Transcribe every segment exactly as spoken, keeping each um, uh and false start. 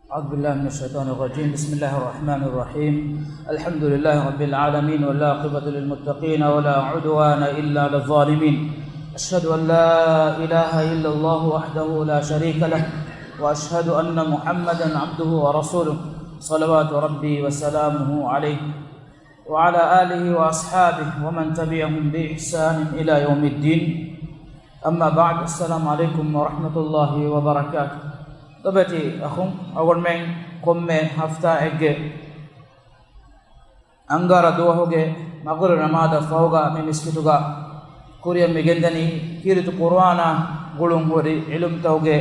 أعوذ بالله من الشيطان الرجيم. بسم الله الرحمن الرحيم. الحمد لله رب العالمين، والعاقبة للمتقين، ولا عدوان إلا على الظالمين. أشهد أن لا إله إلا الله وحده لا شريك له، وأشهد أن محمدا عبده ورسوله، صلوات ربي وسلامه عليه، وعلى آله وأصحابه ومن تبعهم بإحسان إلى يوم الدين. أما بعد، السلام عليكم ورحمة الله وبركاته. ލޮބުވެތި އަޚުން، އަޅުގަނޑުމެން ކޮންމެ ހަފްތާއެއްގެ އަންގާރަ ދުވަހުގެ މަޣްރިބު ނަމާދަށް ފަހުގަ މި މިސްކިތުގަ ކުރިއަށް މި ގެންދަނީ ކީރިތި ޤުރުއާނާ ގުޅުން ހުރި ޢިލްމުތަކުގެ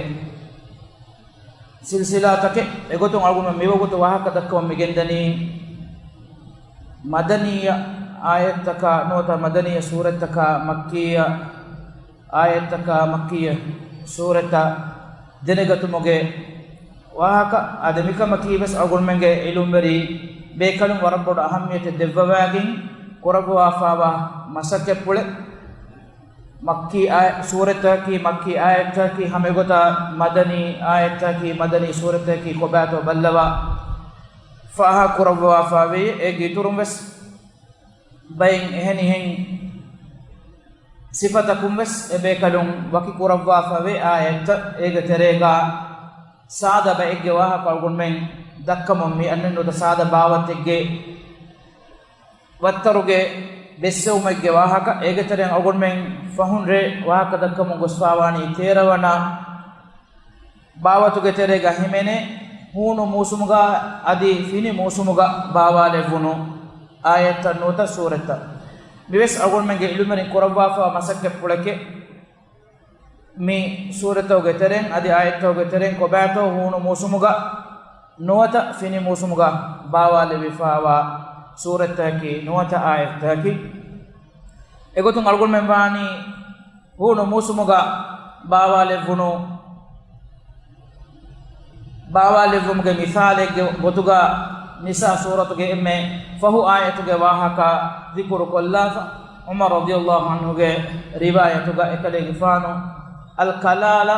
ސިލްސިލާތަކެއް. އެގޮތުން އަޅުގަނޑު މިވަގުތު ވާހަކަ ދައްކަމުން މި ގެންދަނީ މަދަނީ އާޔަތްތަކާ ނުވަތަ މަދަނީ ސޫރަތްތަކާ މައްކީ އާޔަތްތަކާ މައްކީ ސޫރަތްތައް ދެނެގަތުމުގެ ވާހަކަ. އާދެ، މިކަމަކީ ވެސް އަޅުގަނޑުމެންގެ ޢިލްމުވެރި ބޭކަލުން ވަރަށް ބޮޑު އަހައްމިޔަތެއް ދެއްވަވާގެން ކުރައްވާފައިވާ މަސައްކަތްޕުޅެއް. މައްކީ އާ، ސޫރަތަކީ، މައްކީ އާޔަތަކީ، ހަމައެގޮތަށް މަދަނީ އާޔަތަކީ، މަދަނީ ސޫރަތަކީ ކޮބާތޯ ބައްލަވާ ފާހަގަ ކުރައްވާފައިވޭ. އޭގެ އިތުރުން ވެސް ބައެއް އެހެނިހެން ސިފަތަކުން ވެސް އެބޭކަލުން ވަކި ކުރައްވާފައިވޭ އާޔަތްތައް. އޭގެ ތެރޭގަ ސާދަ ބައެއްގެ ވާހަކަ އަޅުގަނޑުމެން ދައްކަމުން މި އަންނަނީ ނުވަތަ ސާދަ ބާވަތެއްގެ ވައްތަރުގެ ބެއްސެވުމެއްގެ ވާހަކަ. އޭގެ ތެރެއިން އަޅުގަނޑުމެން ފަހުން ރޭ ވާހަކަ ދައްކަމުން ގޮސްފައިވާނީ ތޭރަ ވަނަ ބާވަތުގެ ތެރޭގަ ހިމެނޭ ހޫނު މޫސުމުގަ އަދި ފިނި މޫސުމުގަ ބާވާލެއްވުނު އާޔަތްތައް ނުވަތަ ސޫރަތްތައް. މިވެސް އަޅުގަނޑުމެންގެ ޢިލްމުވެރިން ކުރައްވާފައިވާ މަސައްކަތްޕުޅެކޭ. މި ސޫރަތުގެ ތެރެއިން އަދި އާޔަތުގެ ތެރެއިން ކޮބާތޯ ހޫނު މޫސުމުގަ ނުވަތަ ފިނި މޫސުމުގަ ބާވާލެވިފައިވާ ސޫރަތްތަކަކީ ނުވަތަ އާޔަތްތަކަކީ. އެގޮތުން އަޅުގަނޑުމެން ވާނީ ހޫނު މޫސުމުގަ ބާވާލެއްވުނު، ބާވާލެއްވުމުގެ މިސާލެއްގެ ގޮތުގަ ނިސާ ސޫރަތުގެ އެންމެ ފަހު އާޔަތުގެ ވާހަކަ ޛިކުރު ކޮށްލާފަ. ޢުމަރު ރަޟިޔަﷲ ޢަންހުގެ ރިވާޔަތުގަ އެކަލޭގެފާނު، އަލްކަލާލަ،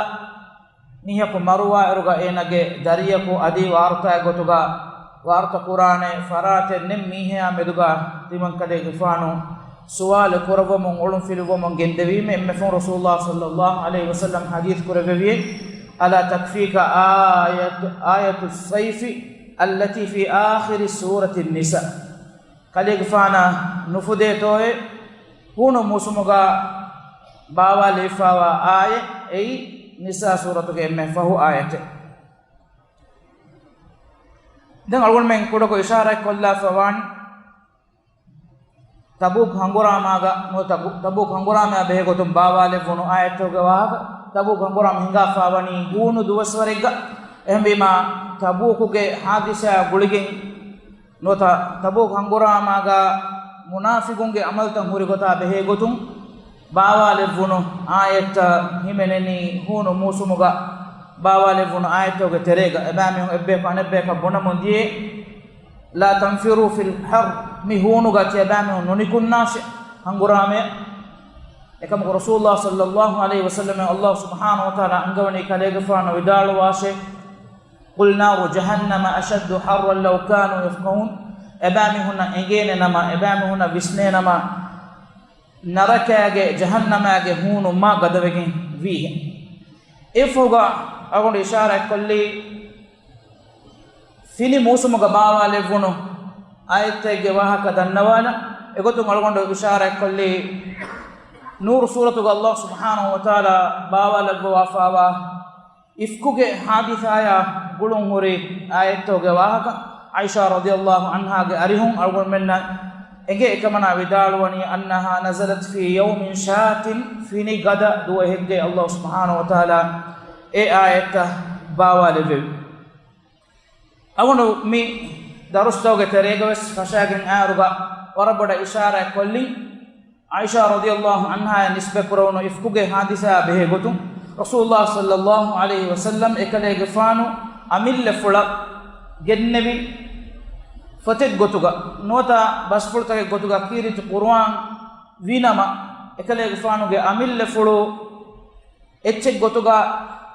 މީހަކު މަރުވާއިރުގަ އޭނާގެ ދަރިޔަކު އަދި ވާރުތާގެ ގޮތުގަ ވާރުތަ ކުރާނެ ފަރާތެއް ނެތް މީހާ މެދުގަ ތިމަންކަލޭގެފާނު ސުވާލު ކުރައްވަމުން އޮޅުން ފިލުއްވަމުން ގެންދެވީމެ، އެންމެ ފަހުން ރަސޫލާ ޞައްލައްލާހު ޢަލައިހި ވަސައްލަމަ ޙަދީޘް ކުރެއްވެވިއޭ، ألا تكفيك آية، آية الصيف التي في آخر سورة النساء؟ ކަލޭގެފާނަށް ނުފުދޭތޯއޭ ހޫނު މޫސުމުގަ ބާވާލެވިފައިވާ އާޔަތް، އެއީ ނިސާ ސޫރަތުގެ އެންމެ ފަހު އާޔަތެއް. ދެން އަޅުގަނޑުމެން ކުޑަކޮށް އިޝާރާތް ކޮށްލާފަ ވާން، ތަބޫކް ހަނގުރާމާގަ ނުވަތަ ތަބޫކް ހަނގުރާމައާ ބެހޭ ގޮތުން ބާވާލެއްވުނު އާޔަތުގެ ވާހަކަ. ތަބޫކް ހަނގުރާމަ ހިނގާފަ ވަނީ ހޫނު ދުވަސްވަރެއްގަ. އެހެންވީމާ، ތަބޫކުގެ ޙާދިސާ ގުޅިގެން ނުވަތަ ތަބޫކް ހަނގުރާމާގަ މުނާފިގުންގެ ޢަމަލުތައް ހުރި ގޮތާ ބެހޭ ގޮތުން ބާވާލެއްވުނު އާޔަތްތައް ހިމެނެނީ ހޫނު މޫސުމުގަ ބާވާލެއްވުނު އާޔަތުގެ ތެރޭގަ. އެބައިމީހުން އެއްބަޔަކު އަނެއްބަޔަކަށް ބުނަމުން ދިޔައީ، لا تنفروا في الحر، މި ހޫނުގަ ތިޔަބައިމީހުން ނުނިކުންނާށޭ ހަނގުރާމަޔަށް. އެކަމަކު ރަސޫލުﷲ ޞައްލައްލާހު ޢަލައިހި ވަސައްލަމަ، ﷲ ސުބްޙާނަހޫ ވަތަޢާލާ އަންގަވަނީ ކަލޭގެފާނު ވިދާޅުވާށޭ، قل نار جهنم أشد حرا لو كانوا يفقهون. އެބައިމީހުންނަށް އެނގޭނެ ނަމަ، އެބައިމީހުންނަށް ވިސްނޭ ނަމަ، ނަރަކައިގެ ޖަހަންނަމާގެ ހޫނު މާ ގަދަވެގެން ވީހެން. އެއަށްފަހުގަ އަޅުގަނޑު އިޝާރާތްކޮށްލީ، ފިނި މޫސުމުގަ ބާވާލެއްވުނު އާޔަތެއްގެ ވާހަކަ ދަންނަވާނަ. އެގޮތުން އަޅުގަނޑު އިޝާރާތްކޮށްލީ، ނޫރު ސޫރަތުގަ ﷲ ސުބްޙާނަހޫ ވަތަޢާލާ ބާވާލައްވަވާފައިވާ އިފްކުގެ ޙާދިސާޔާ ގުޅުން ހުރި އާޔަތުގެ ވާހަކަ. ޢާއިޝާ ރަޟިޔަﷲ ޢަންހާގެ އަރިހުން އަޅުގަނޑުމެންނަށް އެނގޭ، އެކަމަނާ ވިދާޅުވަނީ، أنها نزلت في يوم شات، ފިނި ގަދަ ދުވަހެއްގައި ﷲ ސުބްޙާނަހޫ ވަތަޢާލާ އެ އާޔަތްތައް ބާވާލެއްވެވި. އަޅުގަނޑު މި ދަރުސްތަކުގެ ތެރޭގަވެސް ފަށާގެން އައިއިރުގަ ވަރަށް ބޮޑަށް އިޝާރާތް ކޮށްލީ، ޢާއިޝާ ރަޟިޔަﷲ ޢަންހާއަށް ނިސްބަތް ކުރެވުނު އިފްކުގެ ޙާދިސާއާ ބެހޭ ގޮތުން، ރަސޫލުﷲ ޞައްލައްލާހު ޢަލައިހި ވަސައްލަމް އެކަލޭގެފާނު އަމިއްލަފުޅަށް ގެންނެވި ފޮތެއް ގޮތުގަ ނުވަތަ ބަސްފުޅުތަކެއް ގޮތުގަ ކީރިތި ޤުރުއާން ވީނަމަ، އެކަލޭގެފާނުގެ އަމިއްލަފުޅު އެއްޗެއް ގޮތުގަ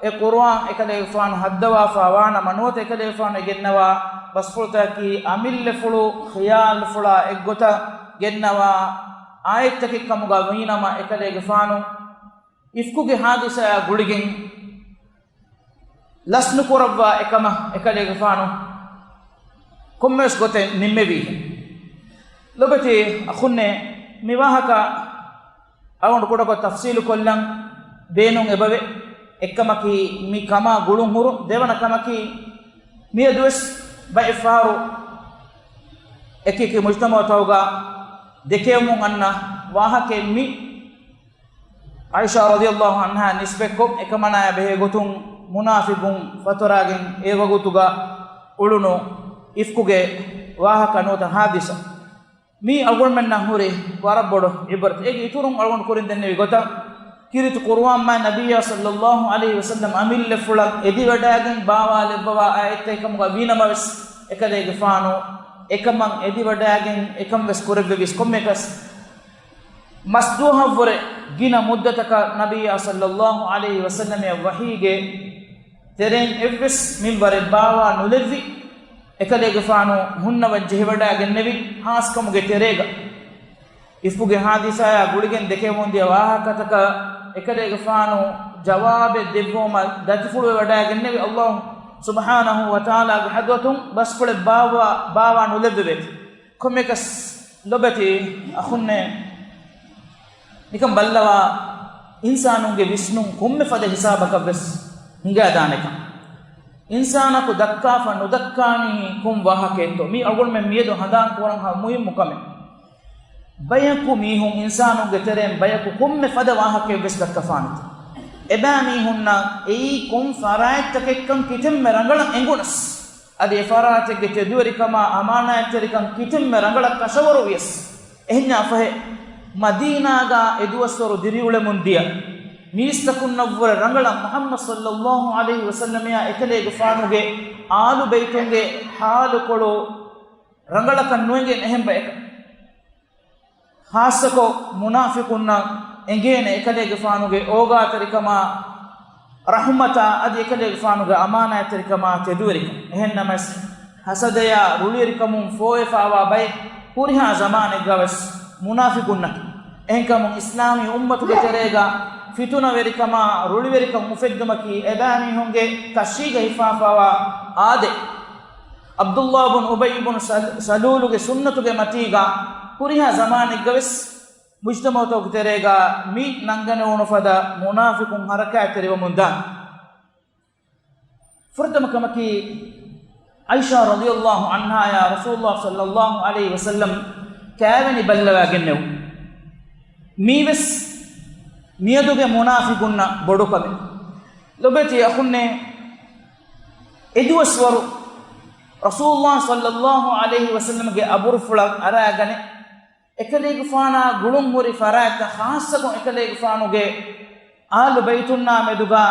އެ ޤުރުއާން އެކަލޭގެފާނު ހައްދަވާފާ ވާނަމަ، ނުވަތަ އެކަލޭގެފާނު ގެންނަވާ ބަސްފުޅުތަކަކީ އަމިއްލަފުޅު ޚިޔާލުފުޅާ އެއްގޮތަށް ގެންނަވާ އާޔަތްތަކެއް ކަމުގަ ވީނަމަ، އެކަލޭގެފާނު އިފްކުގެ ހާދިސާއާ ގުޅިގެން ލަސްނުކުރައްވާ އެކަމަށް އެކަލޭގެފާނު ކޮންމެވެސް ގޮތެއް ނިންމެވީހެން. ލޮބެތި އަޚުންނޭ، މި ވާހަކަ އަޅުގަނޑު ކުޑަކޮށް ތަފްސީލު ކޮށްލަން ބޭނުން އެބަވޭ. އެއްކަމަކީ، މި ކަމާ ގުޅުން ހުރުން. ދެވަނަ ކަމަކީ، މިއަދުވެސް ބައެއް ފަހަރު އެކި އެކި މުޖްތަމަޢުތަކުގަ ދެކެވެމުން އަންނަ ވާހަކައެއް މި. ޢާއިޝާ ރަޟިޔަﷲ ޢަންހާ ނިސްބަތްކޮށް، އެކަމަނާޔާ ބެހޭ ގޮތުން މުނާފިޤުން ފަތުރާގެން އެ ވަގުތުގަ އުޅުނު އިފްކުގެ ވާހަކަ ނުވަތަ ހާދިސާ. މީ އަޅުގަނޑުމެންނަށް ހުރި ވަރަށް ބޮޑު ޢިބްރަތެއް. އޭގެ އިތުރުން އަޅުގަނޑު ކުރިން ދެންނެވި ގޮތަށް، ކީރިތި ޤުރުއާން މާތް ނަބިއްޔާ ޞައްލަﷲ ޢަލައިހި ވަސައްލަމް އަމިއްލަފުޅަށް އެދިވަޑައިގެން ބާވާލެއްވަވާ އާޔަތްތަކެއް ކަމުގަ ވީނަމަވެސް، އެކަލޭގެފާނު އެކަމަށް އެދިވަޑައިގެން އެކަން ވެސް ކުރެއްވެވީސް ކޮންމެއަކަސް މަސްދުވަހަށްވުރެ ގިނަ މުއްދަތަކަށް ނަބިއްޔާ ޞައްލަﷲ ޢަލައިހި ވަސައްލަމަށް ވަޙީގެ ތެރެއިން އެއްވެސް މިންވަރެއް ބާވާ ނުލެއްވި، އެކަލޭގެފާނު ހުންނަވަން ޖެހިވަޑައިގެންނެވި ޚާއްޞަކަމުގެ ތެރޭގަ، އިފްކުގެ ހާދިސާއާ ގުޅިގެން ދެކެވެމުންދިޔަ ވާހަކަތަކަށް އެކަލޭގެފާނު ޖަވާބެއް ދެއްވުމަށް ދަތިފުޅުވެވަޑައިގެންނެވި. ﷲ ސުބްޙާނަހޫ ވަތަޢާލާގެ ޙަޟްރަތުން ބަސްފުޅެއް ބާވާ، ބާވާ ނުލެއްވެވޭތި. ކޮންމެއަކަސް ލޮބެތި އަޚުންނޭ، ނިކަން ބައްލަވާ، އިންސާނުންގެ ވިސްނުން ކޮންމެ ފަދަ ހިސާބަކަށް ވެސް ހިނގާދާނެކަން. އިންސާނަކު ދައްކާފަ ނުދައްކާނީ ކޮން ވާހަކައެއްތޯ؟ މީ އަޅުގަނޑުމެން މިއަދު ހަނދާން ކުރަން ހަ މުހިއްމު ކަމެއް. ބަޔަކު މީހުން އިންސާނުންގެ ތެރެއިން ބަޔަކު ކޮންމެ ފަދަ ވާހަކައެއް ވެސް ދައްކަފާނެތީ. އެބައިމީހުންނަށް އެއީ ކޮން ފަރާތްތަކެއްކަން ކިތަންމެ ރަނގަޅަށް އެނގުނަސް، އަދި އެ ފަރާތެއްގެ ތެދުވެރިކަމާ އަމާނާތްތެރިކަން ކިތަންމެ ރަނގަޅަށް ކަށަވަރު ވިޔަސް، އެހެންޏާ ފަހެ، މަދީނާގާ އެ ދުވަސްވަރު ދިރިއުޅެމުން ދިޔަ މީސްތަކުންނަށްވުރެ ރަނގަޅަށް މުޙައްމަދު ޞައްލަﷲ ޢަލައިހި ވަސައްލަމައާ އެކަލޭގެފާނުގެ އާލު ބައިތުންގެ ޙާލުކޮޅު ރަނގަޅަކަށް ނުއެނގޭނެ އެހެން ބަޔަކަށް. ޚާއްޞަކޮށް މުނާފިޤުންނަށް އެނގޭނެ އެކަލޭގެފާނުގެ އޯގާތެރިކަމާ، ރަޙުމަތާ އަދި އެކަލޭގެފާނުގެ އަމާނާތްތެރިކަމާ ތެދުވެރިކަން. އެހެންނަމަވެސް، ހަސަދަޔާ ރުޅިވެރިކަމުން ފޯވެފާވާ ބައެއް ހުރިހާ ޒަމާނެއްގަވެސް މުނާފިޤުންނަކީ. އެހެންކަމުން އިސްލާމީ އުއްމަތުގެ ތެރޭގަ ފިތުނަވެރިކަމާ ރުޅިވެރިކަން އުފެއްދުމަކީ އެބައިމީހުންގެ ކަށީގަ ހިފާފާވާ އާދައެއް. ޢަބްދުﷲ ބުން އުބައްޔު ބުން ސަލް-، ސަލޫލުގެ ސުންނަތުގެ މަތީގަ ހުރިހާ ޒަމާނެއްގަވެސް މުޖްތަމަޢުތަކުގެ ތެރޭގަ މި ނަންގަނެވުނު ފަދަ މުނާފިޤުން ހަރަކާތްތެރިވަމުން ދާނެ. ފުރަތަމަ ކަމަކީ، ޢާއިޝާ ރަޟިޔަﷲ ޢަންހާޔާ ރަސޫލުﷲ ޞައްލަﷲ ޢަލައިހި ވަސައްލަމް ކާވެނި ބައްލަވައިގެންނެވުން. މީވެސް މިއަދުގެ މުނާފިޤުންނަށް ބޮޑު ކަމެއް. ލޮބެތި އަޚުންނޭ، އެދުވަސްވަރު ރަސޫލުﷲ ޞައްލަﷲ ޢަލައިހި ވަސައްލަމްގެ އަބުރުފުޅަށް އަރާގަނެ، އެކަލޭގެފާނާ ގުޅުން ހުރި ފަރާތްތައް، ޚާއްޞަކޮށް އެކަލޭގެފާނުގެ އާލު ބައިތުންނާ މެދުގަ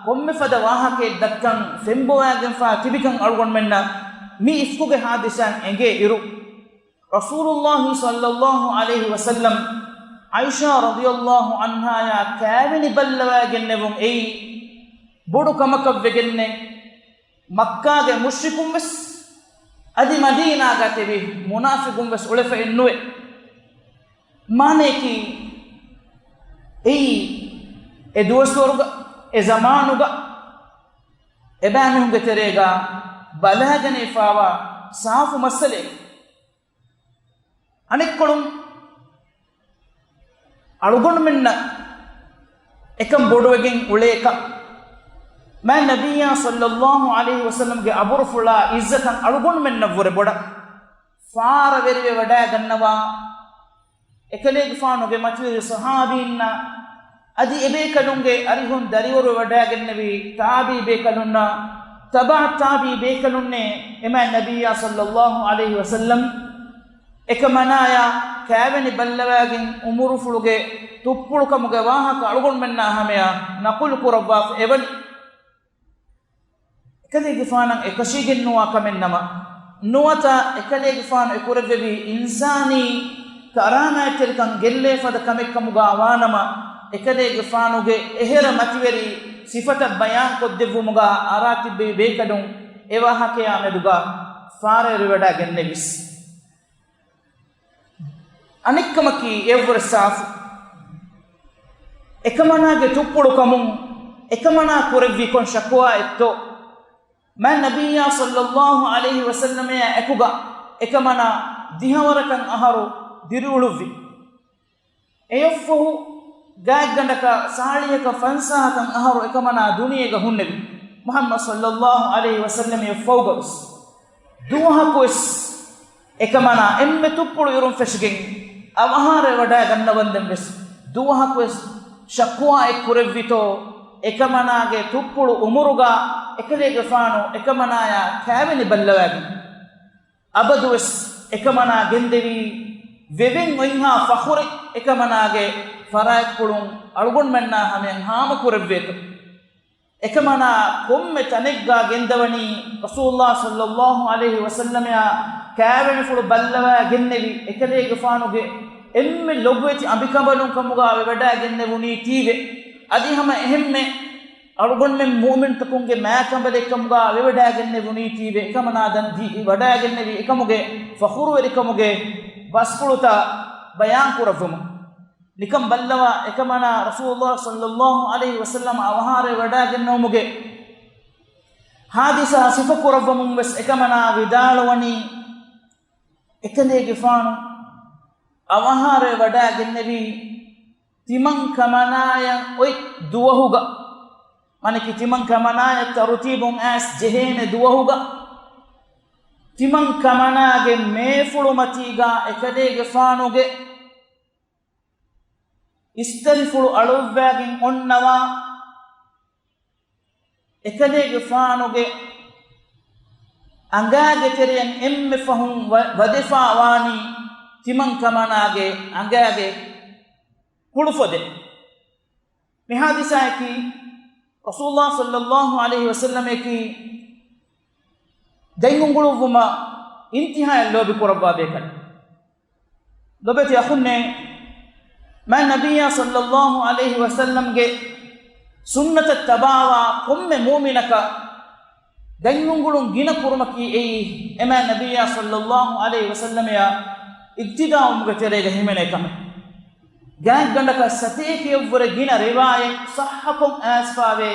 ކޮންމެ ފަދަ ވާހަކައެއް ދައްކަން ފެންބޮވާގެންފާ ތިބިކަން އަޅުގަނޑުމެންނަށް މި އިފްކުގެ ހާދިސާއިން އެނގޭ އިރު، ރަސޫލުﷲ ޞައްލަﷲ ޢަލައިހި ވަސައްލަމް ޢާއިޝާ ރަޟިޔަﷲ ޢަންހާޔާ ކާވެނި ބައްލަވައިގެންނެވުން އެއީ ބޮޑު ކަމަކަށް ވެގެންނެއް. މައްކާގެ މުޝްރިކުން ވެސް އަދި މަދީނާގަ ތިބި މުނާފިޤުން ވެސް އުޅެފައެއް ނުވޭ. މާނަޔަކީ، އެއީ އެ ދުވަސްވަރުގަ، އެ ޒަމާނުގަ އެބައިމީހުންގެ ތެރޭގަ ބަލައިގަނެވިފާވާ ސާފު މައްސަލައެއް. އަނެއްކޮޅުން، އަޅުގަނޑުމެންނަށް އެކަން ބޮޑުވެގެން އުޅޭކަށް، މާތް ނަބިއްޔާ ޞައްލަﷲ ޢަލައިހި ވަސައްލަމްގެ އަބުރުފުޅާ އިއްޒަތަށް އަޅުގަނޑުމެންނަށްވުރެ ބޮޑަށް ފާރަވެރިވެވަޑައިގަންނަވާ، އެކަލޭގެފާނުގެ މަތިވެރި ޞަޙާބީންނަށް އަދި އެބޭކަލުންގެ އަރިހުން ދަރިވަރުވެވަޑައިގެންނެވި ތާބިޢީ ބޭކަލުންނަށް، ތަބަޢު ތާބިޢީ ބޭކަލުންނޭ، އެ މާތް ނަބިއްޔާ ޞައްލަﷲ ޢަލައިހި ވަސައްލަމް އެކަމަނާޔާ ކާވެނި ބައްލަވައިގެން އުމުރުފުޅުގެ ތުއްޕުޅުކަމުގެ ވާހަކަ އަޅުގަނޑުމެންނާ ހަމަޔަށް ނަޤުލު ކުރައްވާފަ އެވަނީ. އެކަލޭގެފާނަށް އެކަށީގެންނުވާ ކަމެއް ނަމަ، ނުވަތަ އެކަލޭގެފާނު އެކުރެއްވެވީ އިންސާނީ ކަރާމާތްތެރިކަން ގެއްލޭ ފަދަ ކަމެއް ކަމުގަ ވާނަމަ، އެކަލޭގެފާނުގެ އެހެރަ މަތިވެރި ސިފަތައް ބަޔާންކޮށްދެއްވުމުގަ އަރާ ތިއްބެވި ބޭކަލުން އެ ވާހަކަޔާ މެދުގަ ފާރައިރުވެވަޑައިގެންނެވިސް. އަނެއްކަމަކީ އެއަށްވުރެ ސާފު އެކަމަނާގެ ތުއްޕުޅުކަމުން އެކަމަނާ ކުރެއްވީ ކޮން ޝަކުވާއެއްތޯ؟ މާތް ނަބިއްޔާ ޞައްލައްލާހު ޢަލައިހި ވަސައްލަމައާ އެކުގަ އެކަމަނާ ދިހަވަރަކަށް އަހަރު ދިރިއުޅުއްވި. އެއަށްފަހު ގާތްގަނޑަކަށް ސާޅީހަކަށް ފަންސާހަކަށް އަހަރު އެކަމަނާ ދުނިޔޭގަ ހުންނެވި. މުޙައްމަދު ޞައްލައްލާހު ޢަލައިހި ވަސައްލަމައަށްފަހުގަވެސް ދުވަހަކުވެސް އެކަމަނާ އެންމެ ތުއްޕުޅު އިރުން ފެށިގެން އަވަހާރަވެވަޑައިގަންނަވަންދެން ވެސް ދުވަހަކުވެސް ޝަކުވާއެއް ކުރެއްވިތޯ، އެކަމަނާގެ ތުއްޕުޅު އުމުރުގަ އެކަލޭގެފާނު އެކަމަނާޔާ ކާވެނި ބައްލަވައިގެން. އަބަދުވެސް އެކަމަނާ ގެންދެވީ ވެވެން އޮތްހާ ފަޚުރެއް އެކަމަނާގެ ފަރާތްޕުޅުން އަޅުގަނޑުމެންނާ ހަމަޔަށް ހާމަކުރެއްވޭތޯ. އެކަމަނާ ކޮންމެ ތަނެއްގަ ގެންދަވަނީ ރަސޫލުﷲ ޞައްލައްލާހު ޢަލައިހި ވަސައްލަމައާ ކާވެނިފުޅު ބައްލަވައިގެންނެވި އެކަލޭގެފާނުގެ އެންމެ ލޮބުވެތި އަނބިކަނބަލުން ކަމުގަ ވެވަޑައިގެންނެވުނީތީވެ. އަދި ހަމަ އެހެންމެ އަޅުގަނޑުމެން މުއުމިންތަކުންގެ މާތްކަނބަލެއްކަމުގަ ވެވަޑައިގެންނެވުނީތީވެ. އެކަމަނާ ދަން ދީ ވަޑައިގެންނެވި އެކަމުގެ ފަޚުރުވެރިކަމުގެ ބަސްފުޅުތައް ބަޔާންކުރައްވަމުން. ނިކަން ބައްލަވާ އެކަމަނާ ރަސޫލުﷲ ޞައްލައްލާހު ޢަލައިހި ވަސައްލަމަ އަވަހާރަވެވަޑައިގެންނެވުމުގެ ހާދިސާ ސިފަކުރައްވަމުން ވެސް އެކަމަނާ ވިދާޅުވަނީ، އެކަލޭގެފާނު އަވަހާރަވެވަޑައިގެންނެވީ ތިމަން ކަމަނާޔަށް އޮތް ދުވަހުގަ، މާނައަކީ ތިމަން ކަމަނާޔަށް ތަރުތީބުން އައިސް ޖެހޭނެ ދުވަހުގަ، ތިމަން ކަމަނާގެ މޭފުޅުމަތީގަ އެކަލޭގެފާނުގެ އިސްތަށިފުޅު އަޅުއްވައިގެން އޮންނަވާ، އެކަލޭގެފާނުގެ އަނގާގެ ތެރެއަށް އެންމެ ފަހުން ވަ-، ވަދެފާވާނީ ތިމަން ކަމަނާގެ އަނގާގެ ކުޅުފޮދެއް. މި ހާދިސާއަކީ ރަސޫލުﷲ ޞައްލައްލާހު ޢަލައިހި ވަސައްލަމައަކީ ދެން އުނގުޅުއްވުމަށް އިންތިހާއަށް ލޯބި ކުރައްވާ ބޭކަލެއް. ލޮބެތި އަޚުންނޭ، މާތް ނަބިއްޔާ ޞައްލައްލާހު ޢަލައިހި ވަސައްލަމްގެ ސުންނަތަށް ތަބާވާ ކޮންމެ މުއުމިނަކަށް ދެން އުނގުޅުން ގިނަ ކުރުމަކީ އެއީ އެ މާތް ނަބިއްޔާ ޞައްލައްލާހު ޢަލައިހި ވަސައްލަމައާ އިޤްތިދާވުމުގެ ތެރޭގަ ހިމެނޭ ކަމެއް. ގާތްގަނޑަކަށް ސަތޭކައަށްވުރެ ގިނަ ރިވާޔަތް ޞައްޙަކޮށް އައިސްފާވޭ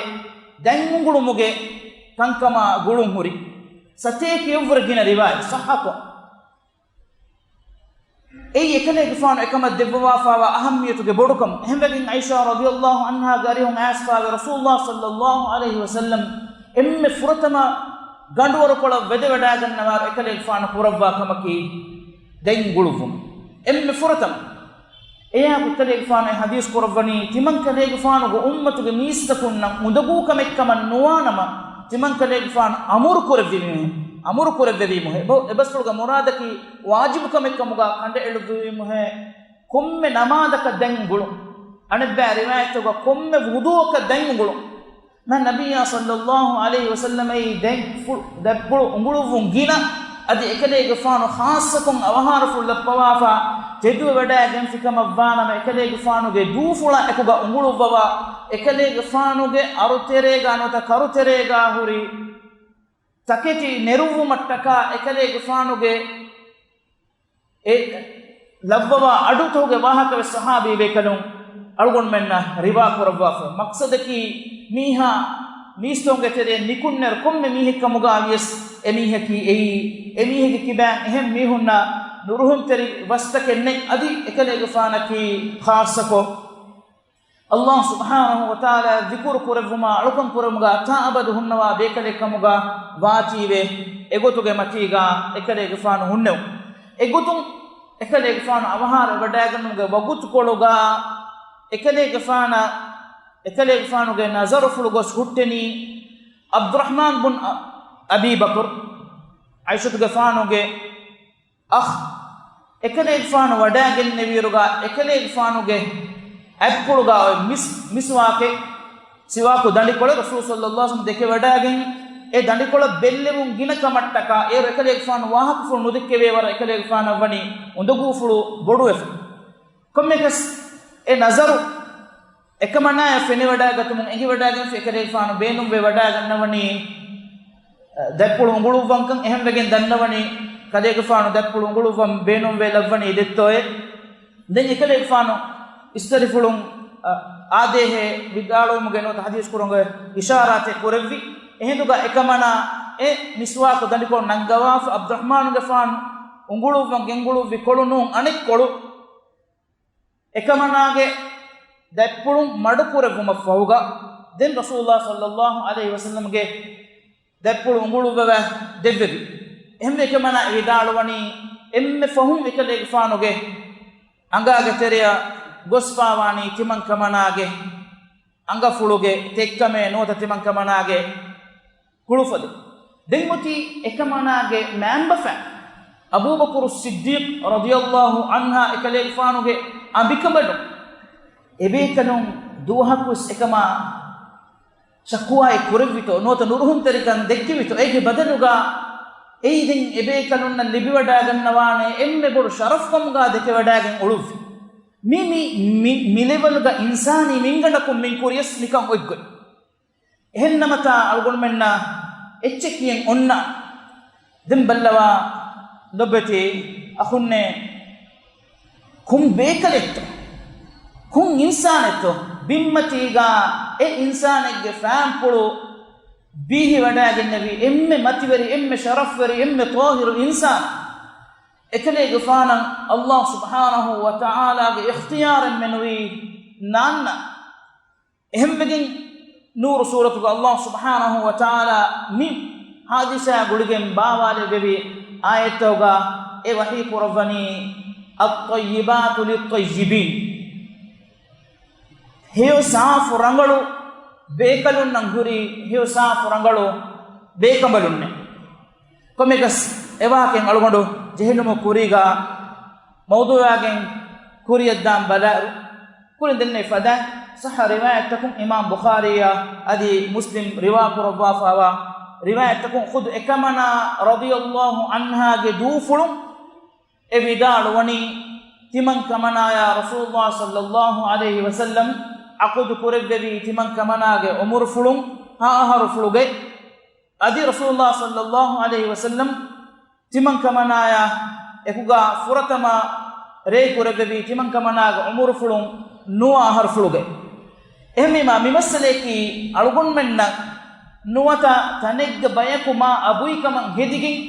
ދެން އުނގުޅުމުގެ ކަންކަމާ ގުޅުންހުރި. ސަތޭކައަށްވުރެ ގިނަ ރިވާޔަތް ޞައްޙަކޮށް. އެއީ އެކަލޭގެފާނު އެކަމަށް ދެއްވަވާފާވާ އަހައްމިޔަތުގެ ބޮޑުކަމުން. އެހެންވެގެން ޢާއިޝާ ރަޟިޔައްލާހު ޢަންހާގެ އަރިހުން އައިސްފާވެ ރަސޫލުﷲ ޞައްލައްލާހު ޢަލައިހި ވަސައްލަމް އެންމެ ފުރަތަމަ ގަނޑުވަރުކޮޅަށް ވެދެވަޑައިގަންނަވާރު އެކަލޭގެފާނު ކުރައްވާ ކަމަކީ ދެން ގުޅުއްވުން. އެންމެ ފުރަތަމަ. އެއާއެކު ކަލޭގެފާނު އެ ޙަދީޘް ކުރައްވަނީ، ތިމަން ކަލޭގެފާނުގެ އުއްމަތުގެ މީސްތަކުންނަށް އުނދަގޫ ކަމެއް ކަމަށް ނުވާނަމަ، ތިމަން ކަލޭގެފާނު އަމުރު ކުރެއްވި މީހެއް، އަމުރު ކުރެއްވެވީމުހޭ. އެބަ-، އެބަސްފުޅުގެ މުރާދަކީ ވާޖިބު ކަމެއް ކަމުގަ ކަނޑައެޅުއްވެވީމުހޭ. ކޮންމެ ނަމާދަކަށް ދެން އުނގުޅުން. އަނެއްބައި ރިވާޔަތްތަކުގަ ކޮންމެ ވުޟޫއަކަށް ދެން އުނގުޅުން. މާތް ނަބިއްޔާ ޞައްލައްލާހު ޢަލައިހި ވަސައްލަމައީ ދެން ފު-، ދެއްޕުޅު އުނގުޅުއްވުން ގިނަ، އަދި އެކަލޭގެފާނު ޚާއްޞަކޮށް އަވަހާރަފުޅު ލައްޕަވާފަ ތެދުވެވަޑައިގެންފި ކަމަށްވާނަމަ، އެކަލޭގެފާނުގެ ދޫފުޅާ އެކުގަ އުނގުޅުއްވަވާ، އެކަލޭގެފާނުގެ އަރުތެރޭގާ ނުވަތަ ކަރުތެރޭގާ ހުރި ތަކެތި ނެރުއްވުމަށްޓަކާ އެކަލޭގެފާނުގެ އެ ލައްވަވާ އަޑުތަކުގެ ވާހަކަވެސް ޞަޙާބީ ބޭކަލުން އަޅުގަނޑުމެންނަށް ރިވާ ކުރައްވާފަ. މަޤްޞަދަކީ މީހާ މީސްތަކުންގެ ތެރެއަށް ނިކުންނައިރު ކޮންމެ މީހެއްކަމުގަ ވިޔަސް އެމީހަކީ އެއީ، އެމީހެއްގެ ކިބައިން އެހެން މީހުންނަށް ނުރުހުންތެރި ވަސްތަކެއް ނެތް. އަދި އެކަލޭގެފާނަކީ ޚާއްޞަކޮށް ﷲ ސުބްޙާނަހޫ ވަތަޢާލާ ޛިކުރު ކުރެއްވުމާ އަޅުކަން ކުރުމުގަ ތާ އަބަދު ހުންނަވާ ބޭކަލެއް ކަމުގަ ވާތީވެ، އެގޮތުގެ މަތީގަ އެކަލޭގެފާނު ހުންނެވު. އެގޮތުން އެކަލޭގެފާނު އަވަހާރަވެވަޑައިގެންނުމުގެ ވަގުތުކޮޅުގަ އެކަލޭގެފާނަށް، އެކަލޭގެފާނުގެ ނަޒަރުފުޅު ގޮސް ހުއްޓެނީ ޢަބްދުއްރަޙްމާން ބުން އަ-، އަބީ ބަކުރު، ޢާއިޝަތުގެފާނުގެ އަޚް، އެކަލޭގެފާނު ވަޑައިގެންނެވިއިރުގަ އެކަލޭގެފާނުގެ އަތްޕުޅުގަ އޮތް މިސް-، މިސްވާކެއް، ސިވާކު ދަނޑިކޮޅެއް ރަސޫލު ޞައްލައްލާހު ޢަލައިހި ވަސައްލަމަ ދެކެވަޑައިގެން، އެ ދަނޑިކޮޅަށް ބެއްލެވުން ގިނަ ކަމަށްޓަކާ އޭރު އެކަލޭގެފާނު ވާހަކަފުޅު ނުދެއްކެވޭ ވަރަށް އެކަލޭގެފާނަށް ވަނީ އުނދަގޫފުޅު ބޮޑުވެފަ. ކޮންމެއަކަސް އެ ނަޒަރު އެކަމަނާޔަށް ފެނިވަޑައިގަތުމުން އެނގިވަޑައިގެންފި އެކަލޭގެފާނު ބޭނުންވެވަޑައިގަންނަވަނީ، އަ، ދަތްޕުޅު އުނގުޅުއްވަންކަން. އެހެންވެގެން ދަންނަވަނީ ކަލޭގެފާނު ދަތްޕުޅު އުނގުޅުއްވަން ބޭނުންވެލައްވަނީ ދެއްތޯއޭ. ދެން އެކަލޭގެފާނު އިސްތަށިފުޅުން، އަ، އާދޭހޭ ވިދާޅުވުމުގެ ނުވަތަ ޙަދީޘް ކުރުމުގެ އިޝާރާތެއް ކުރެއްވި. އެހިނދުގަ އެކަމަނާ އެ މިސްވާކު ދަނޑިކޮޅު ނަންގަވާފަ ޢަބްދުއްރަޙްމާނުގެފާނު އުނގުޅުއްވަން ގެންގުޅުއްވި ކޮޅު ނޫން އަނެއްކޮޅު އެކަމަނާގެ ދަތްޕުޅުން މަޑުކުރެއްވުމަށްފަހުގަ، ދެން ރަސޫލާ ޞައްލައްލާހު ޢަލައިހި ވަސައްލަމްގެ ދަތްޕުޅު އުނގުޅުއްވަވައި ދެއްވެވި. އެހެންވެ އެކަމަނާ ވިދާޅުވަނީ، އެންމެ ފަހުން އެކަލޭގެފާނުގެ އަނގާގެ ތެރެއަށް ގޮސްފާވާނީ ތިމަންކަމަނާގެ އަނގަފުޅުގެ ތެއްކަމޭ ނުވަތަ ތިމަންކަމަނާގެ ކުޅުފަދަ. ދެން އޮތީ އެކަމަނާގެ މައިންބަފައިން އަބޫބަކުރު ޞިއްދީޤް ރަޟިޔައްލާހު ޢަންހާ އެކަލޭގެފާނުގެ އަނބިކަނބަލުން އެބޭކަލުން ދުވަހަކުވެސް އެކަމާ ޝަކުވާއެއް ކުރެއްވިތޯ ނުވަތަ ނުރުހުންތެރިކަން ދެއްކެވިތޯ، އޭގެ ބަދަލުގަ އެއީ ދެން އެބޭކަލުންނަށް ލިބިވަޑައިގަންނަވާނެ އެންމެ ބޮޑު ޝަރަފްކަމުގަ ދެކެވަޑައިގެން އުޅުއްވި. މި، މި، މި، މި ލެވެލްގަ އިންސާނީ މިންގަނޑަކުން މިން ކުރިޔަސް މިކަން އޮތްގޮތް. އެހެންނަމަތާ އަޅުގަނޑުމެންނަށް އެއްޗެއް ކިޔަން އޮންނާނެ. ދެން ބައްލަވާ ލޮބެތި އަޚުންނޭ، ކޮން ބޭކަލެއްތޯ؟ ކޮން އިންސާނެއްތޯ؟ ބިންމަތީގަ އެ އިންސާނެއްގެ ފައިންޕުޅު ބީހިވަޑައިގެންނެވި އެންމެ މަތިވެރި، އެންމެ ޝަރަފްވެރި، އެންމެ ޠާހިރު އިންސާނެއް. އެކަލޭގެފާނަށް ﷲ ސުބްޙާނަހޫ ވަތަޢާލާގެ އިޚްތިޔާރެއް މެނުވީ ނާންނަ. އެހެންވެގެން ނޫރު ސޫރަތުގަ ﷲ ސުބްޙާނަހޫ ވަތަޢާލާ މި ޙާދިސާ ގުޅިގެން ބާވާލެއްވެވި އާޔަތްތަކުގަ އެ ވަޙީ ކުރައްވަނީ، الطيبات للطيبين. ހެޔޮ ސާފު ރަނގަޅު ބޭކަލުންނަށް ހުރި ހެޔޮ ސާފު ރަނގަޅު ބޭކަނބަލުންނޭ. ކޮންމެއަކަސް އެވާހަކައިން އަޅުގަނޑު ޖެހިލުމުގެ ކުރީގަ މައުޟޫޢާގެން ކުރިއަށްދާން ބަލާއިރު، ކުރިން ދެންނެވި ފަދައިން ޞައްޙަ ރިވާޔަތްތަކުން އިމާމް ބުޚާރީއާ އަދި މުސްލިމް ރިވާ ކުރައްވާފައިވާ ރިވާޔަތްތަކުން ޚުދު އެކަމަނާ ރަޟިޔައްލާހު ޢަންހާގެ ދޫފުޅުން އެ ވިދާޅުވަނީ، ތިމަން ކަމަނާޔާ ރަސޫލުﷲ ޞައްލައްލާހު ޢަލައިހި ވަސައްލަމް ޢަޤުދު ކުރެއްވެވީ ތިމަން ކަމަނާގެ ޢުމުރުފުޅުން ހަ އަހަރުފުޅުގައި. އަދި ރަސޫލުﷲ ޞައްލައްލާހު ޢަލައިހި ވަސައްލަމް ތިމަން ކަމަނާޔާ އެކުގަ ފުރަތަމަ ރޭ ކުރެއްވެވީ ތިމަން ކަމަނާގެ ޢުމުރުފުޅުން ނުވަ އަހަރުފުޅުގައި. އެހެންވީމާ، މި މައްސަލަޔަކީ އަޅުގަނޑުމެންނަށް ނުވަތަ ތަނެއްގެ ބަޔަކު މާ އަބުއިކަމަށް ހެދިގެން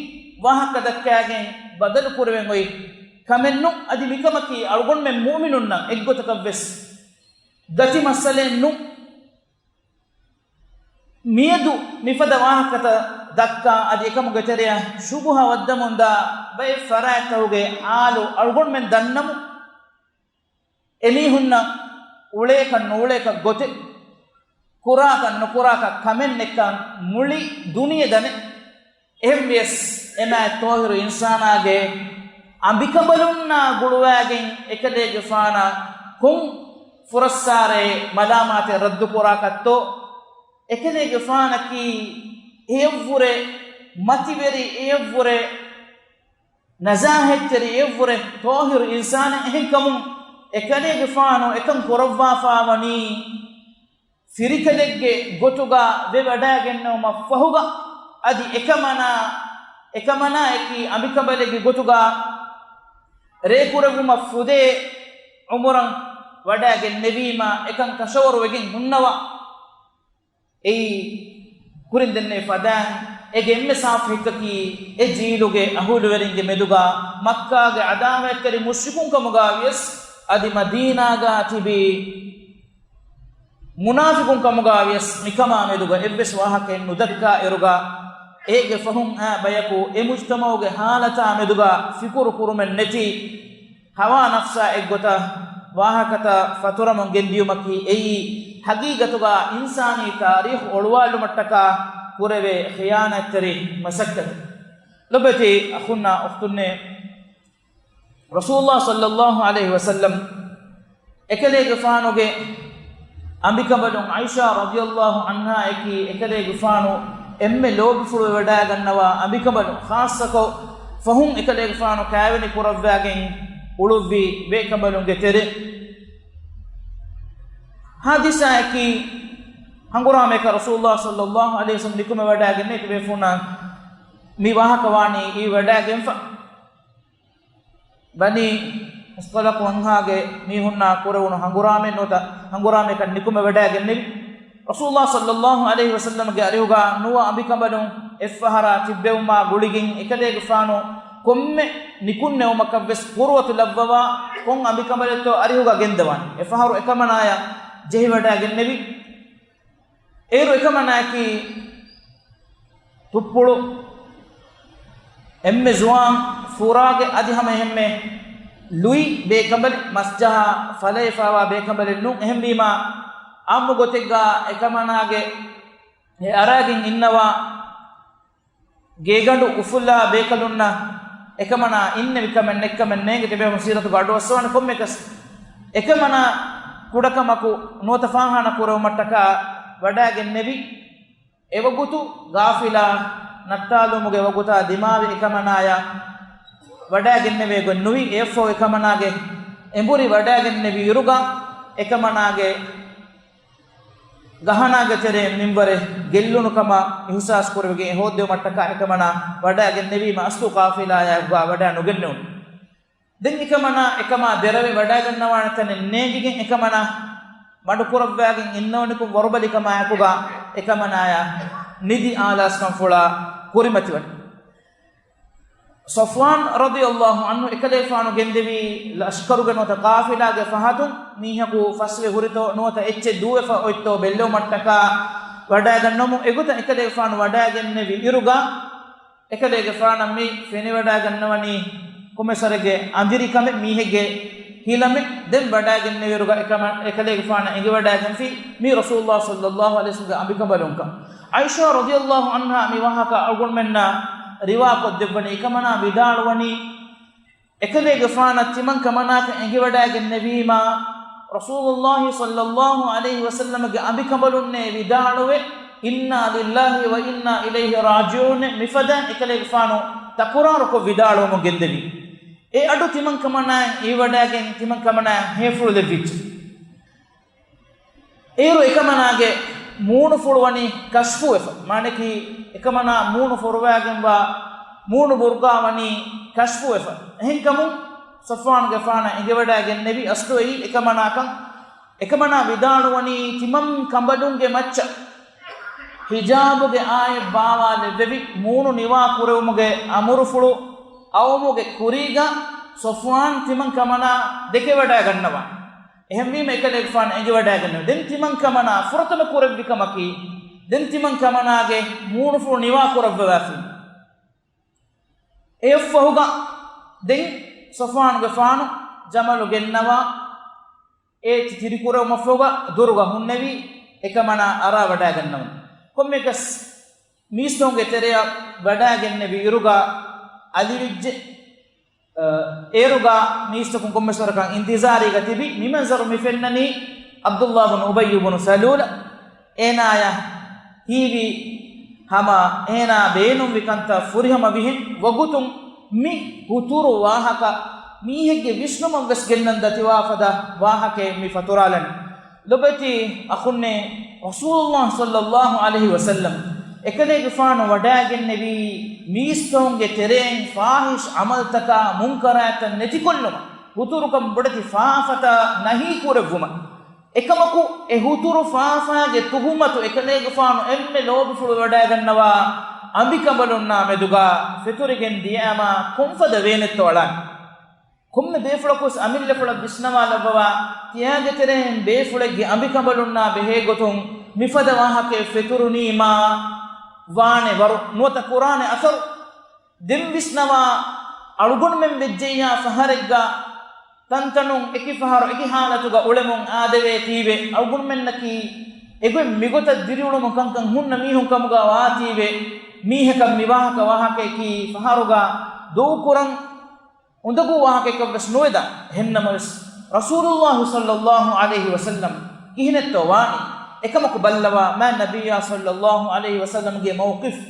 ވާހަކަ ދައްކާގެން ބަދަލު ކުރެވެން އޮތް ކަމެއް ނޫން. އަދި މިކަމަކީ އަޅުގަނޑުމެން މުއުމިނުންނަށް އެއްގޮތަކަށްވެސް ދަތި މައްސަލައެއް ނޫން. މިއަދު މިފަދަ ވާހަކަތައް ދައްކާ އަދި އެކަމުގެ ތެރެއަށް ޝުބުހަ ވައްދަމުންދާ ބައެއް ފަރާތްތަކުގެ ޙާލު އަޅުގަނޑުމެން ދަންނަމު، އެމީހުންނަށް އުޅޭކަށް ނުއުޅޭކަށް ގޮތެއް، ކުރާކަށް ނުކުރާކަށް ކަމެއް ނެތްކަން މުޅި ދުނިޔެ ދަނެ. އެހެންވިޔަސް، އެމާތް ޠާހިރު އިންސާނާގެ އަނބިކަނބަލުންނާ ގުޅުވާގެން އެކަލޭގެފާނަށް ކޮން ފުރައްސާރައެއް މަލާމާތެއް ރައްދުކުރާކަށްތޯ؟ އެކަލޭގެފާނަކީ އެއަށްވުރެ މަތިވެރި، އެއަށްވުރެ ނަޒާހަތްތެރި، އެއަށްވުރެ ޠާހިރު އިންސާނެއް. އެހެންކަމުން އެކަލޭގެފާނު އެކަން ކުރައްވާފާވަނީ ފިރިކަލެއްގެ ގޮތުގަ ވެވަޑައިގެންނެވުމަށްފަހުގަ، އަދި އެކަމަނާ، އެކަމަނާއަކީ އަނބިކަނބަލެއްގެ ގޮތުގަ ރޭކުރެއްވުމަށް ފުދޭ ޢުމުރަށް ވަޑައިގެންނެވީމަ، އެކަން ކަށަވަރުވެގެން ހުންނަވާ. އެއީ ކުރިން ދެންނެވި ފަދައިން އޭގެ އެންމެ ސާފު ހިތަކީ، އެ ޖީލުގެ އަހުލުވެރިންގެ މެދުގަ މައްކާގެ ޢަދާވާތްތެރި މުޝްރިކުން ކަމުގަ ވިޔަސް، އަދި މަދީނާގަ ތިބި މުނާފިޤުން ކަމުގަ ވިޔަސް، މިކަމާ މެދުގަ އެއްވެސް ވާހަކައެއް ނުދައްކާ އިރުގަ، އޭގެ ފަހުން އައި ބަޔަކު އެ މުޖްތަމަޢުގެ ޙާލަތާ މެދުގަ ފިކުރު ކުރުމެއް ނެތި، ހަވާ ނަފްސާ އެއްގޮތަށް ވާހަކަތައް ފަތުރަމުން ގެންދިޔުމަކީ އެއީ، ޙަޤީޤަތުގަ އިންސާނީ ތާރީޚު އޮޅުވާލުމަށްޓަކާ ކުރެވޭ ޚިޔާނާތްތެރި މަސައްކަތެއް. ލޮބެތި އަޚުންނާ އުޚްތުންނޭ، ރަސޫލުﷲ ޞައްލައްލާހު ޢަލައިހި ވަސައްލަމް އެކަލޭގެފާނުގެ އަނބިކަނބަލުން ޢާއިޝާ ރަޟިޔައްލާހު ޢަންހާއަކީ އެކަލޭގެފާނު އެންމެ ލޯބިފުޅުވެވަޑައިގަންނަވާ އަނބިކަނބަލުން، ޚާއްޞަކޮށް ފަހުން އެކަލޭގެފާނު ކައިވެނި ކުރައްވާގެން އުޅުއްވި ބޭކަނބަލުންގެ ތެރެއިން. ޙާދިސާއަކީ ހަނގުރާމައަކަށް ރަސޫލުﷲ ޞައްލަﷲ ޢަލައިހި ވަސައްލަމަ ނިކުމެވަޑައިގެންނެވި ތިބޭފުޅުންނާ މި ވާހަކަ ވާނީ އިވިވަޑައިގެންފަ. ބަނީ މުޞްޠަލަޤު ވަންހާގެ މީހުންނާ ކުރެވުނު ހަނގުރާމައެއް ނުވަތަ ހަނގުރާމައަކަށް ނިކުމެވަޑައިގެންނެވި. ރަސޫލުﷲ ޞައްލަﷲ ޢަލައިހި ވަސައްލަމަގެ އަރިހުގަ ނުވަ އަނބިކަނބަލުން އެއްފަހަރާ ތިއްބެވުމާ ގުޅިގެން އެކަލޭގެފާނު ކޮންމެ ނިކުންނެވުމަކަށްވެސް ޤުރުވަތު ލައްވަވާ ކޮން އަނބިކަނބަލެއްތޯ އަރިހުގަ ގެންދަވާނެ. އެފަހަރު އެކަމަނާޔަށް ޖެހިވަޑައިގެންނެވި. އޭރު އެކަމަނާއަކީ ތުއްޕުޅު އެންމެ ޒުވާން ފުރާގެ އަދި ހަމަ އެހެންމެ ލުއި ބޭކަނބަލެއް، މަސްޖަހާ ފަލައިފާވާ ބޭކަނބަލެއް ނޫން. އެހެންވީމާ އާއްމު ގޮތެއްގަ އެކަމަނާގެ އެ އަރާގެން އިންނަވާ ގޭގަނޑު އުފުލާ ބޭކަލުންނަށް އެކަމަނާ އިންނެވި ކަމެއް ނެތްކަމެއް ނޭނގެ ތިބޭފުޅުން ސީރަތުގަ އަޑުއައްސަވާނެ ކޮންމެއަކަސް. އެކަމަނާ ކުޑަކަމަކު ނުވަތަ ފާހާނަ ކުރެވުމަށްޓަކާ ވަޑައިގެންނެވި. އެވަގުތު ޣާފިލާ ނައްތާލުވުމުގެ ވަގުތާ ދިމާވި އެކަމަނާޔަށް ވަޑައިގެންނެވޭ ގޮތް ނުވި. އެއަށްފަހު އެކަމަނާގެ އެނބުރި ވަޑައިގެންނެވި އިރުގަ އެކަމަނާގެ ގަހަނާގެ ތެރޭ މިންވަރެއް ގެއްލުނު ކަމަށް އިހުސާސް ކުރެވިގެން އެ ހޯއްދެވުމަށްޓަކާ އެކަމަނާ ވަޑައިގެންނެވީމަ އަސްލު ޤާފިލާޔާއެކުގަ ވަޑައި ނުގެންނެވުނު. ދެން އެކަމަނާ އެކަމާ ދެރަވެ ވަޑައިގަންނަވާނެ ތަނެއް ނޭނގިގެން އެކަމަނާ މަޑުކުރައްވާގެން އިންނަވަނިކޮށް ވަރުބަލިކަމާއެކުގަ އެކަމަނާޔާ ނިދި އާލާސްކަންފުޅާ ކުރިމަތިވަނީ. ޞަފްވާން ރަޟިޔަﷲ ޢަންހު އެކަލޭފާނު ގެންދެވީ ލަޝްކަރުގެ ނުވަތަ ޤާފިލާގެ ފަހަތުން މީހަކު ފަސްވެ ހުރިތޯ ނުވަތަ އެއްޗެއް ދޫވެފަ އޮތްތޯ ބެއްލެވުމަށްޓަކާ ވަޑައިގަންނަވަމުން އެގޮތަށް އެކަލޭފާނު ވަޑައިގެންނެވި އިރުގަ އެކަލޭގެފާނަށް މި ފެނިވަޑައިގަންނަވަނީ ކޮމެސަރެއްގެ އަނދިރިކަމެއް، މީހެއްގެ ހިލަމެއް. ދެން ވަޑައިގެންނެވިއިރުގަ އެކަމަ-، އެކަލޭގެފާނަށް އެނގިވަޑައިގެންފި މީ ރަސޫލުﷲ ޞައްލަﷲ ޢަލައިހި ވަސައްލަމަގެ އަނބިކަނބަލުންކަން. ޢާއިޝާ ރަޟިޔަﷲ ޢަންހާ މި ވާހަކަ އަޅުގަނޑުމެންނަށް ރިވާކޮށްދެއްވަނީ އެކަމަނާ ވިދާޅުވަނީ، އެކަލޭގެފާނަށް ތިމަން ކަމަނާކަށް އެނގިވަޑައިގެންނެވީމާ، ރަސޫލުﷲ ޞައްލަﷲ ޢަލައިހި ވަސައްލަމަގެ އަނބިކަނބަލުންނޭ ވިދާޅުވެ، "إنا لله وإنا إليه راجعون" މިފަދައިން އެކަލޭގެފާނު ތަކުރާރުކޮށް ވިދާޅުވަމުން ގެންދެވީ. އެ އަޑު ތިމަން ކަމަނާއަށް އިވިވަޑައިގެން ތިމަން ކަމަނާއަށް ހޭފުޅު ލެއްވިއްޖެ. އޭރު އެކަމަނާގެ މޫނުފުޅު ވަނީ ކަޝްފުވެފަ. މާނައަކީ، އެކަމަނާ މޫނު ފޮރުވާގެންވާ މޫނު ބުރުގާ ވަނީ ކަޝްފުވެފަ. އެހެންކަމުން ޞަފްވާނުގެފާނަށް އެނގިވަޑައިގެންނެވި އަސްލު އެއީ އެކަމަނާކަން. އެކަމަނާ ވިދާޅުވަނީ ތިމަން ކަނބަލުންގެ މައްޗަށް ހިޖާބުގެ އާޔަތް ބާވާލެއްވެވި މޫނު ނިވާ ކުރެވުމުގެ އަމުރުފުޅު އައުމުގެ ކުރީގަ ޞަފްވާން ތިމަން ކަމަނާ ދެކެވަޑައިގަންނަވާނެ. އެހެންވީމަ އެކަލޭގެފާނު އެނގިވަޑައިގެންނެވި. ދެން ތިމަން ކަމަނާ ފުރަތަމަ ކުރެއްވި ކަމަކީ، ދެން ތިމަން ކަމަނާގެ މޫނުފުޅު ނިވާ ކުރައްވަވާފިން. އެއަށްފަހުގަ ދެން ޞަފްވާނުގެފާނު ޖަމަލު ގެންނަވާ އޭތި ތިރިކުރެވުމަށްފަހުގަ ދުރުގަ ހުންނެވި އެކަމަނާ އަރާ ވަޑައިގަންނަވަން. ކޮންމެއަކަސް މީސްތަކުންގެ ތެރެއަށް ވަޑައިގެންނެވި އިރުގަ އަލިވިއްޖެ. އަ، އޭރުގަ މީސްތަކުން ކޮންމެސް ވަރަކަށް އިންތިޒާރީގަ ތިބި މި މަންޒަރު މި ފެންނަނީ ޢަބްދުﷲ ބުނު އުބައްޔު ބުނު ސަލޫލަ އޭނާޔަށް ހީވި ހަމަ އޭނާ ބޭނުންވި ކަންތައް ފުރިހަމަ ވިހެން ވަގުތުން މި ހުތުރު ވާހަކަ މީހެއްގެ ވިސްނުމަށްވެސް ގެންނަން ދަތިވާފަދަ ވާހަކައެއް މި ފަތުރާލަނީ. ލޮބެތި އަޚުންނޭ، ރަސޫލުﷲ ޞައްލަﷲ ޢަލައިހި ވަސައްލަމް އެކަލޭގެފާނު ވަޑައިގެންނެވީ މީސްތަކުންގެ ތެރެއިން ފާޙިޝް ޢަމަލުތަކާ މުންކަރާތްތައް ނެތިކޮށްލުމަށް، ހުތުރުކަން ބޮޑެތި ފާފަތައް ނަހީ ކުރެއްވުމަށް. އެކަމަކު އެ ހުތުރު ފާފާގެ ތުހުމަތު އެކަލޭގެފާނު އެންމެ ލޯބިފުޅުވެވަޑައިގަންނަވާ އަނބިކަނބަލުންނާ މެދުގަ ފެތުރިގެން ދިޔައިމާ ކޮންފަދަ ވޭނެއްތޯ އަޅާނެ؟ ކޮންމެ ބޭފުޅަކުވެސް އަމިއްލަފުޅަށް ވިސްނަވާލައްވަވާ، ތިޔާގެ ތެރެއިން ބޭފުޅެއްގެ އަނބިކަނބަލުންނާ ބެހޭގޮތުން މިފަދަ ވާހަކައެއް ފެތުރުނީމާ ވާނެ ވަރު ނުވަތަ ކުރާނެ އަސަރު. ދެން ވިސްނަވާ، އަޅުގަނޑުމެން ވެއްޖެއްޔާ ފަހަރެއްގަ ތަންތަނުން އެކި ފަހަރު އެކި ހާލަތުގަ އުޅެމުން އާދެވޭތީވެ، އަޅުގަނޑުމެންނަކީ އެގޮތް މިގޮތަށް ދިރިއުޅުމުން ކަންކަން ހުންނަ މީހުން ކަމުގަ ވާތީވެ، މީހަކަށް މިވާހަކަ ވާހަކައަކީ ފަހަރުގަ ދޫކުރަން އުނދަގޫ ވާހަކައަކަށްވެސް ނުވެދާނެ. އެހެންނަމަވެސް، ރަސޫލުﷲ ޞައްލަﷲ ޢަލައިހި ވަސައްލަމް ކިހިނެއްތޯ ވާނީ؟ އެކަމަކު ބައްލަވާ، މާތް ނަބިއްޔާ ޞައްލަﷲ ޢަލައިހި ވަސައްލަމްގެ މައުޤިފް،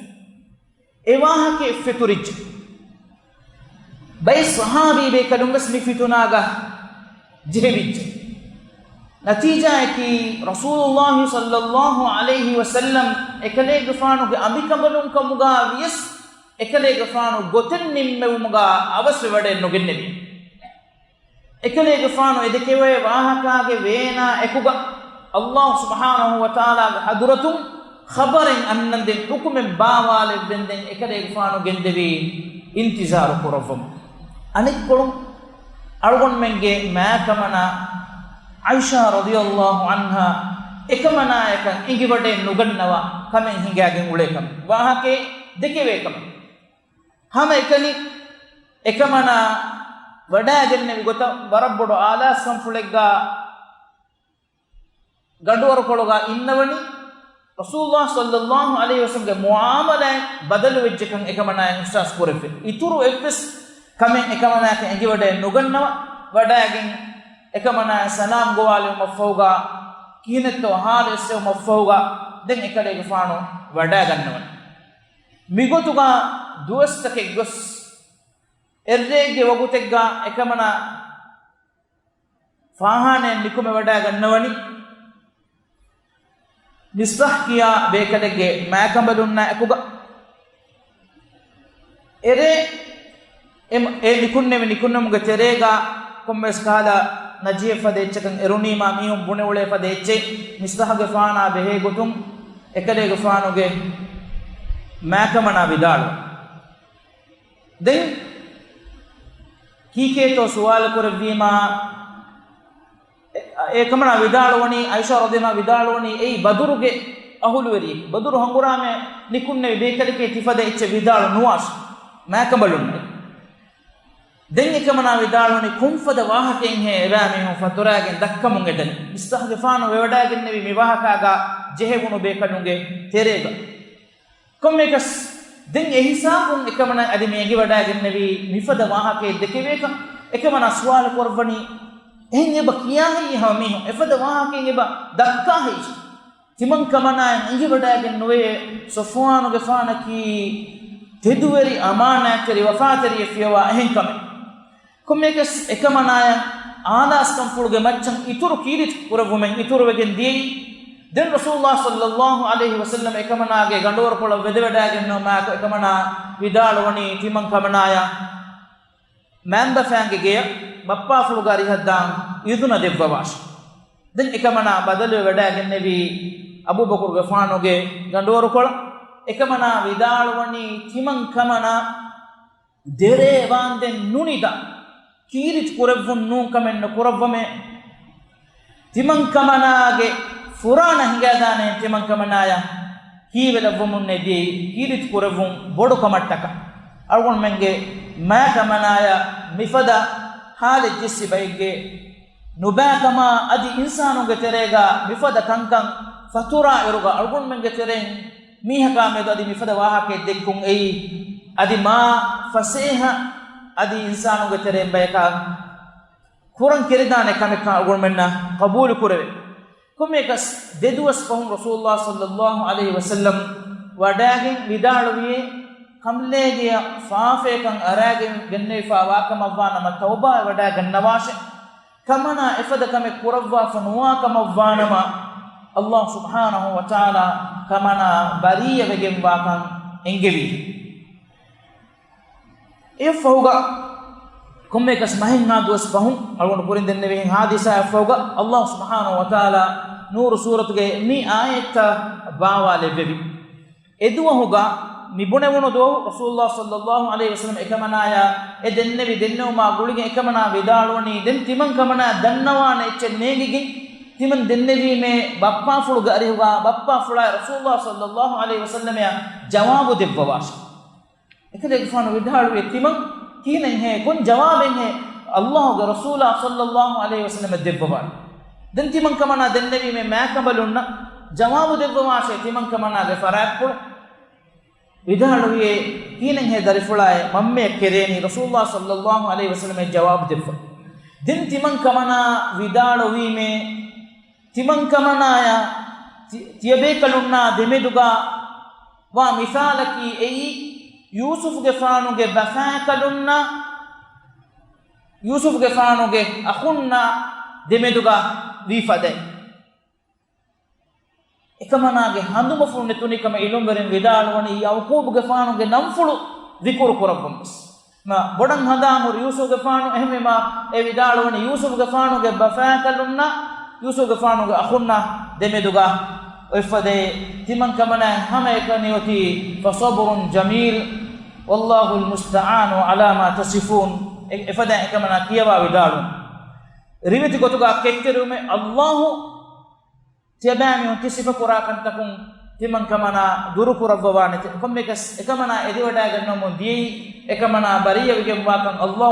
އެ ވާހަކައެއް ފެތުރިއްޖެ. ބައެއް ޞަޙާބީ ބޭކަލުންވެސް މި ފިތުނާގަ ޖެހެވިއްޖެ. ނަތީޖާއަކީ، ރަސޫލުﷲ ޞައްލަﷲ ޢަލައިހި ވަސައްލަމް އެކަލޭގެފާނުގެ އަނބިކަނބަލުންކަމުގާ ވިޔަސް، އެކަލޭގެފާނު ގޮތެއް ނިންމެވުމުގާ އަވަސްވެވަޑައެއް ނުގެންނެވި. އެކަލޭގެފާނު އެދެކެވޭ ވާހަކާގެ ވޭނާ އެކުގަ، ﷲ ސުބްޙާނަހޫ ވަތަޢާލާގެ ޙަޟްރަތުން ޚަބަރެއް އަންނަންދެން ޙުކުމެއް ބާވާލެއްވެންދެން އެކަލޭގެފާނު ގެންދެވީ އިންތިޒާރު ކުރައްވަމުން. އަނެއްކޮޅުން އަޅުގަނޑުމެންގެ މާކަމަނާ ޢާއިޝާ ރަޟިޔަﷲ ޢަންހާ އެކަމަނާޔަކަށް އެނގިވަޑައެއް ނުގަންނަވާ ކަމެއް ހިނގާގެން އުޅޭކަމެއް، ވާހަކައެއް ދެކެވޭކަމެއް. ހަމައެކަނި އެކަމަނާ ވަޑާގެންނެވި ގޮތަށް ވަރަށް ބޮޑު އާލާސްކަންފުޅެއްގާ ގަނޑުވަރުކޮޅުގާ އިންނަވަނީ، ރަސޫލުﷲ ޞައްލަﷲ ޢަލައިހި ވަސައްލަމްގެ މުޢާމަލާތް ބަދަލުވެއްޖެކަން އެކަމަނާޔަށް އިޙްސާސް ކުރެވި. އިތުރު އެއްވެސް ކަމެއް އެކަމަނާޔަކަށް އެނގިވަޑައެއް ނުގަންނަވާ، ވަޑާގެން އެކަމަނާޔަށް ސަލާމް ގޮވާލެވުމަށްފަހުގާ، ކިހިނެއްތޯ ޙާލު އެއްސެވުމަށްފަހުގާ، ދެން އެކަލޭގެފާނު ވަޑާގަންނަވަނީ. މިގޮތުގާ ދުވަސްތަކެއް ގޮސް، އެއްރޭގެ ވަގުތެއްގާ އެކަމަނާ ފާހާނައަށް ނިކުމެވަޑައިގަންނަވަނީ، މިޞްބާޙް ކިޔާ ބޭކަލެއްގެ މާކަނބަލުންނާ އެކުގަ. އެރޭ އެ، އެ ނިކުންނެވި ނިކުންނަމުގެ ތެރޭގަ ކޮންމެސް ކަހަލަ ނަޖިހެއް ފަދަ އެއްޗަކަށް އެރުނީމާ މީހުން ބުނެ އުޅޭ ފަދަ އެއްޗެއް މިޞްބާޙްގެފާނާ ބެހޭ ގޮތުން އެކަލޭގެފާނުގެ މާކަމަނާ ވިދާޅުވި. ދެން ކީކޭތޯ ސުވާލު ކުރެއްވީމާ، އެ، އެކަމަނާ ވިދާޅުވަނީ، ޢާއިޝާ ރަޟިޔަﷲ ވިދާޅުވަނީ، އެއީ ބަދުރުގެ އަހުލުވެރިއެއް. ބަދުރު ހަނގުރާމައަށް ނިކުންނެވި ބޭކަލެކޭ ތިފަދަ އެއްޗެއް ވިދާޅު ނުވާށި، މާކަނބަލުންނެއް. ދެން އެކަމަނާ ވިދާޅުވަނީ، ކޮންފަދަ ވާހަކައެއްހޭ އެބައިމީހުން ފަތުރާގެން ދައްކަމުން އެދަނީ؟ މިޞްބާޙްގެފާނު ވެވަޑައިގެންނެވީ މި ވާހަކާގާ ޖެހެވުނު ބޭކަލުންގެ ތެރޭގަ. ކޮންމެއަކަސް، ދެން އެހިސާބުން އެކަމަނާ އަދި މި އެނގިވަޑައިގެންނެވީ މިފަދަ ވާހަކައެއް ދެކެވޭކަން. އެކަމަނާ ސުވާލު ކުރައްވަނީ، އެހެން އެބަ ކިޔާހެއްޔޭ ހަމަ މީހުން؟ އެފަދަ ވާހަކައެއް އެބަ ދައްކާހެއްޔޭ؟ ތިމަން ކަމަނާއަށް އެނގިވަޑައިގެން ނުވެޔޭ ޞަފްވާނުގެފާނަކީ ތެދުވެރި، އަމާނާތްތެރި، ވަފާތެރިއެއް ފިޔަވާ އެހެން ކަމެއް. ކޮންމެއަކަސް އެކަމަނާޔަށް އާލާސްކަންފުޅުގެ މައްޗަށް އިތުރު ކީރިތި ކުރެއްވުމެއް އިތުރުވެގެން ދިޔައީ. ދެން ރަސޫލުﷲ ޞައްލަﷲ ޢަލައިހި ވަސައްލަމަ އެކަމަނާގެ ގަނޑުވަރުކޮޅަށް ވެދެވަޑައިގެންނެވުމާއެކު އެކަމަނާ ވިދާޅުވަނީ ތިމަން ކަމަނާޔަށް މައިންބަފައިންގެ ގެޔަށް ބައްޕާފުޅުގެ އަރިހަށް ދާން އިޒުނަ ދެއްވަވާށި. ދެން އެކަމަނާ ބަދަލުވެވަޑައިގެންނެވީ އަބޫބަކުރުގެފާނުގެ ގަނޑުވަރުކޮޅަށް. އެކަމަނާ ވިދާޅުވަނީ ތިމަން ކަމަނާ ދެރޭ ވާންދެން ނުނިދާ، ކީރިތި ކުރެއްވުން ނޫން ކަމެއް ނުކުރައްވަމޭ. ތިމަން ކަމަނާގެ ފުރާނަ ހިނގާދާނެ ތިމަން ކަމަނާޔަށް ހީވެލައްވަމުންނޭ ދިޔައީ ކީރިތި ކުރެއްވުން ބޮޑު ކަމަށްޓަކާ. އަޅުގަނޑުމެންގެ މާ ކަމަނާޔަށް މިފަދަ ހާލެއް ޖެއްސި ބައެއްގެ ނުބާކަމާ އަދި އިންސާނުންގެ ތެރޭގަ މިފަދަ ކަންކަން ފަތުރާ އިރުގަ އަޅުގަނޑުމެންގެ ތެރެއިން މީހަކާ މެދު އަދި މިފަދަ ވާހަކައެއް ދެއްކުން އެއީ އަދި މާ ފަސޭހަ އަދި އިންސާނުންގެ ތެރެއިން ބަޔަކާ ކުރަން ކެރިދާނެ ކަމެއްކަން އަޅުގަނޑުމެންނަށް ޤަބޫލު ކުރެވޭ. ކޮންމެއަކަސް ދެދުވަސް ފަހުން ރަސޫލުﷲ ޞައްލަﷲ ޢަލައިހި ވަސައްލަމް ވަޑައިގެން ވިދާޅުވިއޭ، ކަނބަލޭގެޔަށް ފާފަޔަކަށް އަރާގެން ގެންނެވިފާ ވާކަމަށްވާނަމަ ތައުބާވެވަޑައިގަންނަވާށޭ. ކަމަނާ އެފަދަ ކަމެއް ކުރައްވާފަ ނުވާ ކަމަށްވާނަމަ، ﷲ ސުބްޙާނަހޫ ވަތަޢާލާ ކަމަނާ ބަރީއަވެގެންވާކަން އެންގެވީ. އެއަށްފަހުގަ ކޮންމެއަކަސް މަހެއްހާ ދުވަސް ފަހުން އަޅުގަނޑު ކުރިން ދެންނެވިހެން ހާދިސާއަށްފަހުގަ ﷲ ސުބްޙާނަހޫ ވަތަޢާލާ ނޫރު ސޫރަތުގެ މި އާޔަތްތައް ބާވާލެއްވެވި. އެދުވަހުގަ މި ބުނެވުނު ދުވަހު ރަސޫލުﷲ ޞައްލަﷲ ޢަލައިހި ވަސައްލަމަ އެކަމަނާޔާ އެ ދެންނެވި ދެންނެވުމާ ގުޅިގެން އެކަމަނާ ވިދާޅުވަނީ، ދެން ތިމަން ކަމަނާ ދަންނަވާނެ އެއްޗެއް ނޭނގިގެން ތިމަން ދެންނެވީމޭ ބައްޕާފުޅުގެ އަރިހުގަ ބައްޕާފުޅާއި ރަސޫލުﷲ ޞައްލަﷲ ޢަލައިހި ވަސައްލަމަޔަށް ޖަވާބު ދެއްވަވާށި. އެކަލޭގެފާނު ވިދާޅުވި، ތިމަން ކިހިނެއްހޭ؟ ކޮން ޖަވާބެއްހޭ ﷲގެ ރަސޫލާ ޞައްލަﷲ ޢަލައިހި ވަސައްލަމަ ދެއްވަވާނެ؟ ދެން ތިމަން ކަމަނާ ދެންނެވީމޭ މާކަނބަލުންނަށް ޖަވާބު ދެއްވަވާށޭ ތިމަން ކަމަނާގެ ފަރާތްޕުޅު. ވިދާޅުވިއޭ، ކިހިނެއްހޭ ދަރިފުޅާއޭ މަންމަޔަށް ކެރޭނީ ރަސޫލުﷲ ޞައްލަﷲ ޢަލައިހި ވަސައްލަމަ ޖަވާބު ދެއްވަ. ދެން ތިމަން ކަމަނާ ވިދާޅުވީމޭ، ތިމަން ކަމަނާޔާ ތި-، ތިޔަބޭކަލުންނާ ދެމެދުގާ ވާ މިސާލަކީ އެއީ، ޔޫސުފުގެފާނުގެ ބަފާކަލުންނާ ޔޫސުފުގެފާނުގެ އަޚުންނާ ދެމެދުގާ ވީ ފަދައިން. އެކަމަނާގެ ހަނދުމަފުޅު ނެތުނީ ކަމަށް ޢިލްމުވެރިން ވިދާޅުވަނީ، ޔަޢުޤޫބުގެފާނުގެ ނަންފުޅު ޛިކުރު ކުރައްވަން ވެސް. މާ ބޮޑަށް ހަނދާން ހުރި ޔޫސުފުގެފާނު، އެހެންވީމާ އެ ވިދާޅުވަނީ ޔޫސުފުގެފާނުގެ ބަފާކަލުންނާ ޔޫސުފުގެފާނުގެ އަޚުންނާ ދެމެދުގަ އޮތްފަދައިން ތިމަން ކަމަނާއިން ހަމައެކަނި އޮތީ فصبر جميل والله المستعان على ما تصفون. އެ، އެފަދައިން އެކަމަނާ ކިޔަވާ ވިދާޅުވި. ރިވެތި ގޮތުގަ ކެތްތެރިވުމެއް ﷲ ތިޔަބައިމީހުން ތި ސިފަކުރާ ކަންތަކުން ތިމަން ކަމަނާ ދުރުކުރައްވަވާނެތެ. ކޮންމެއަކަސް އެކަމަނާ އެދިވަޑައިގަންނަވަމުން ދިޔައީ، އެކަމަނާ ބަރީއަވެގެންވާކަން ﷲ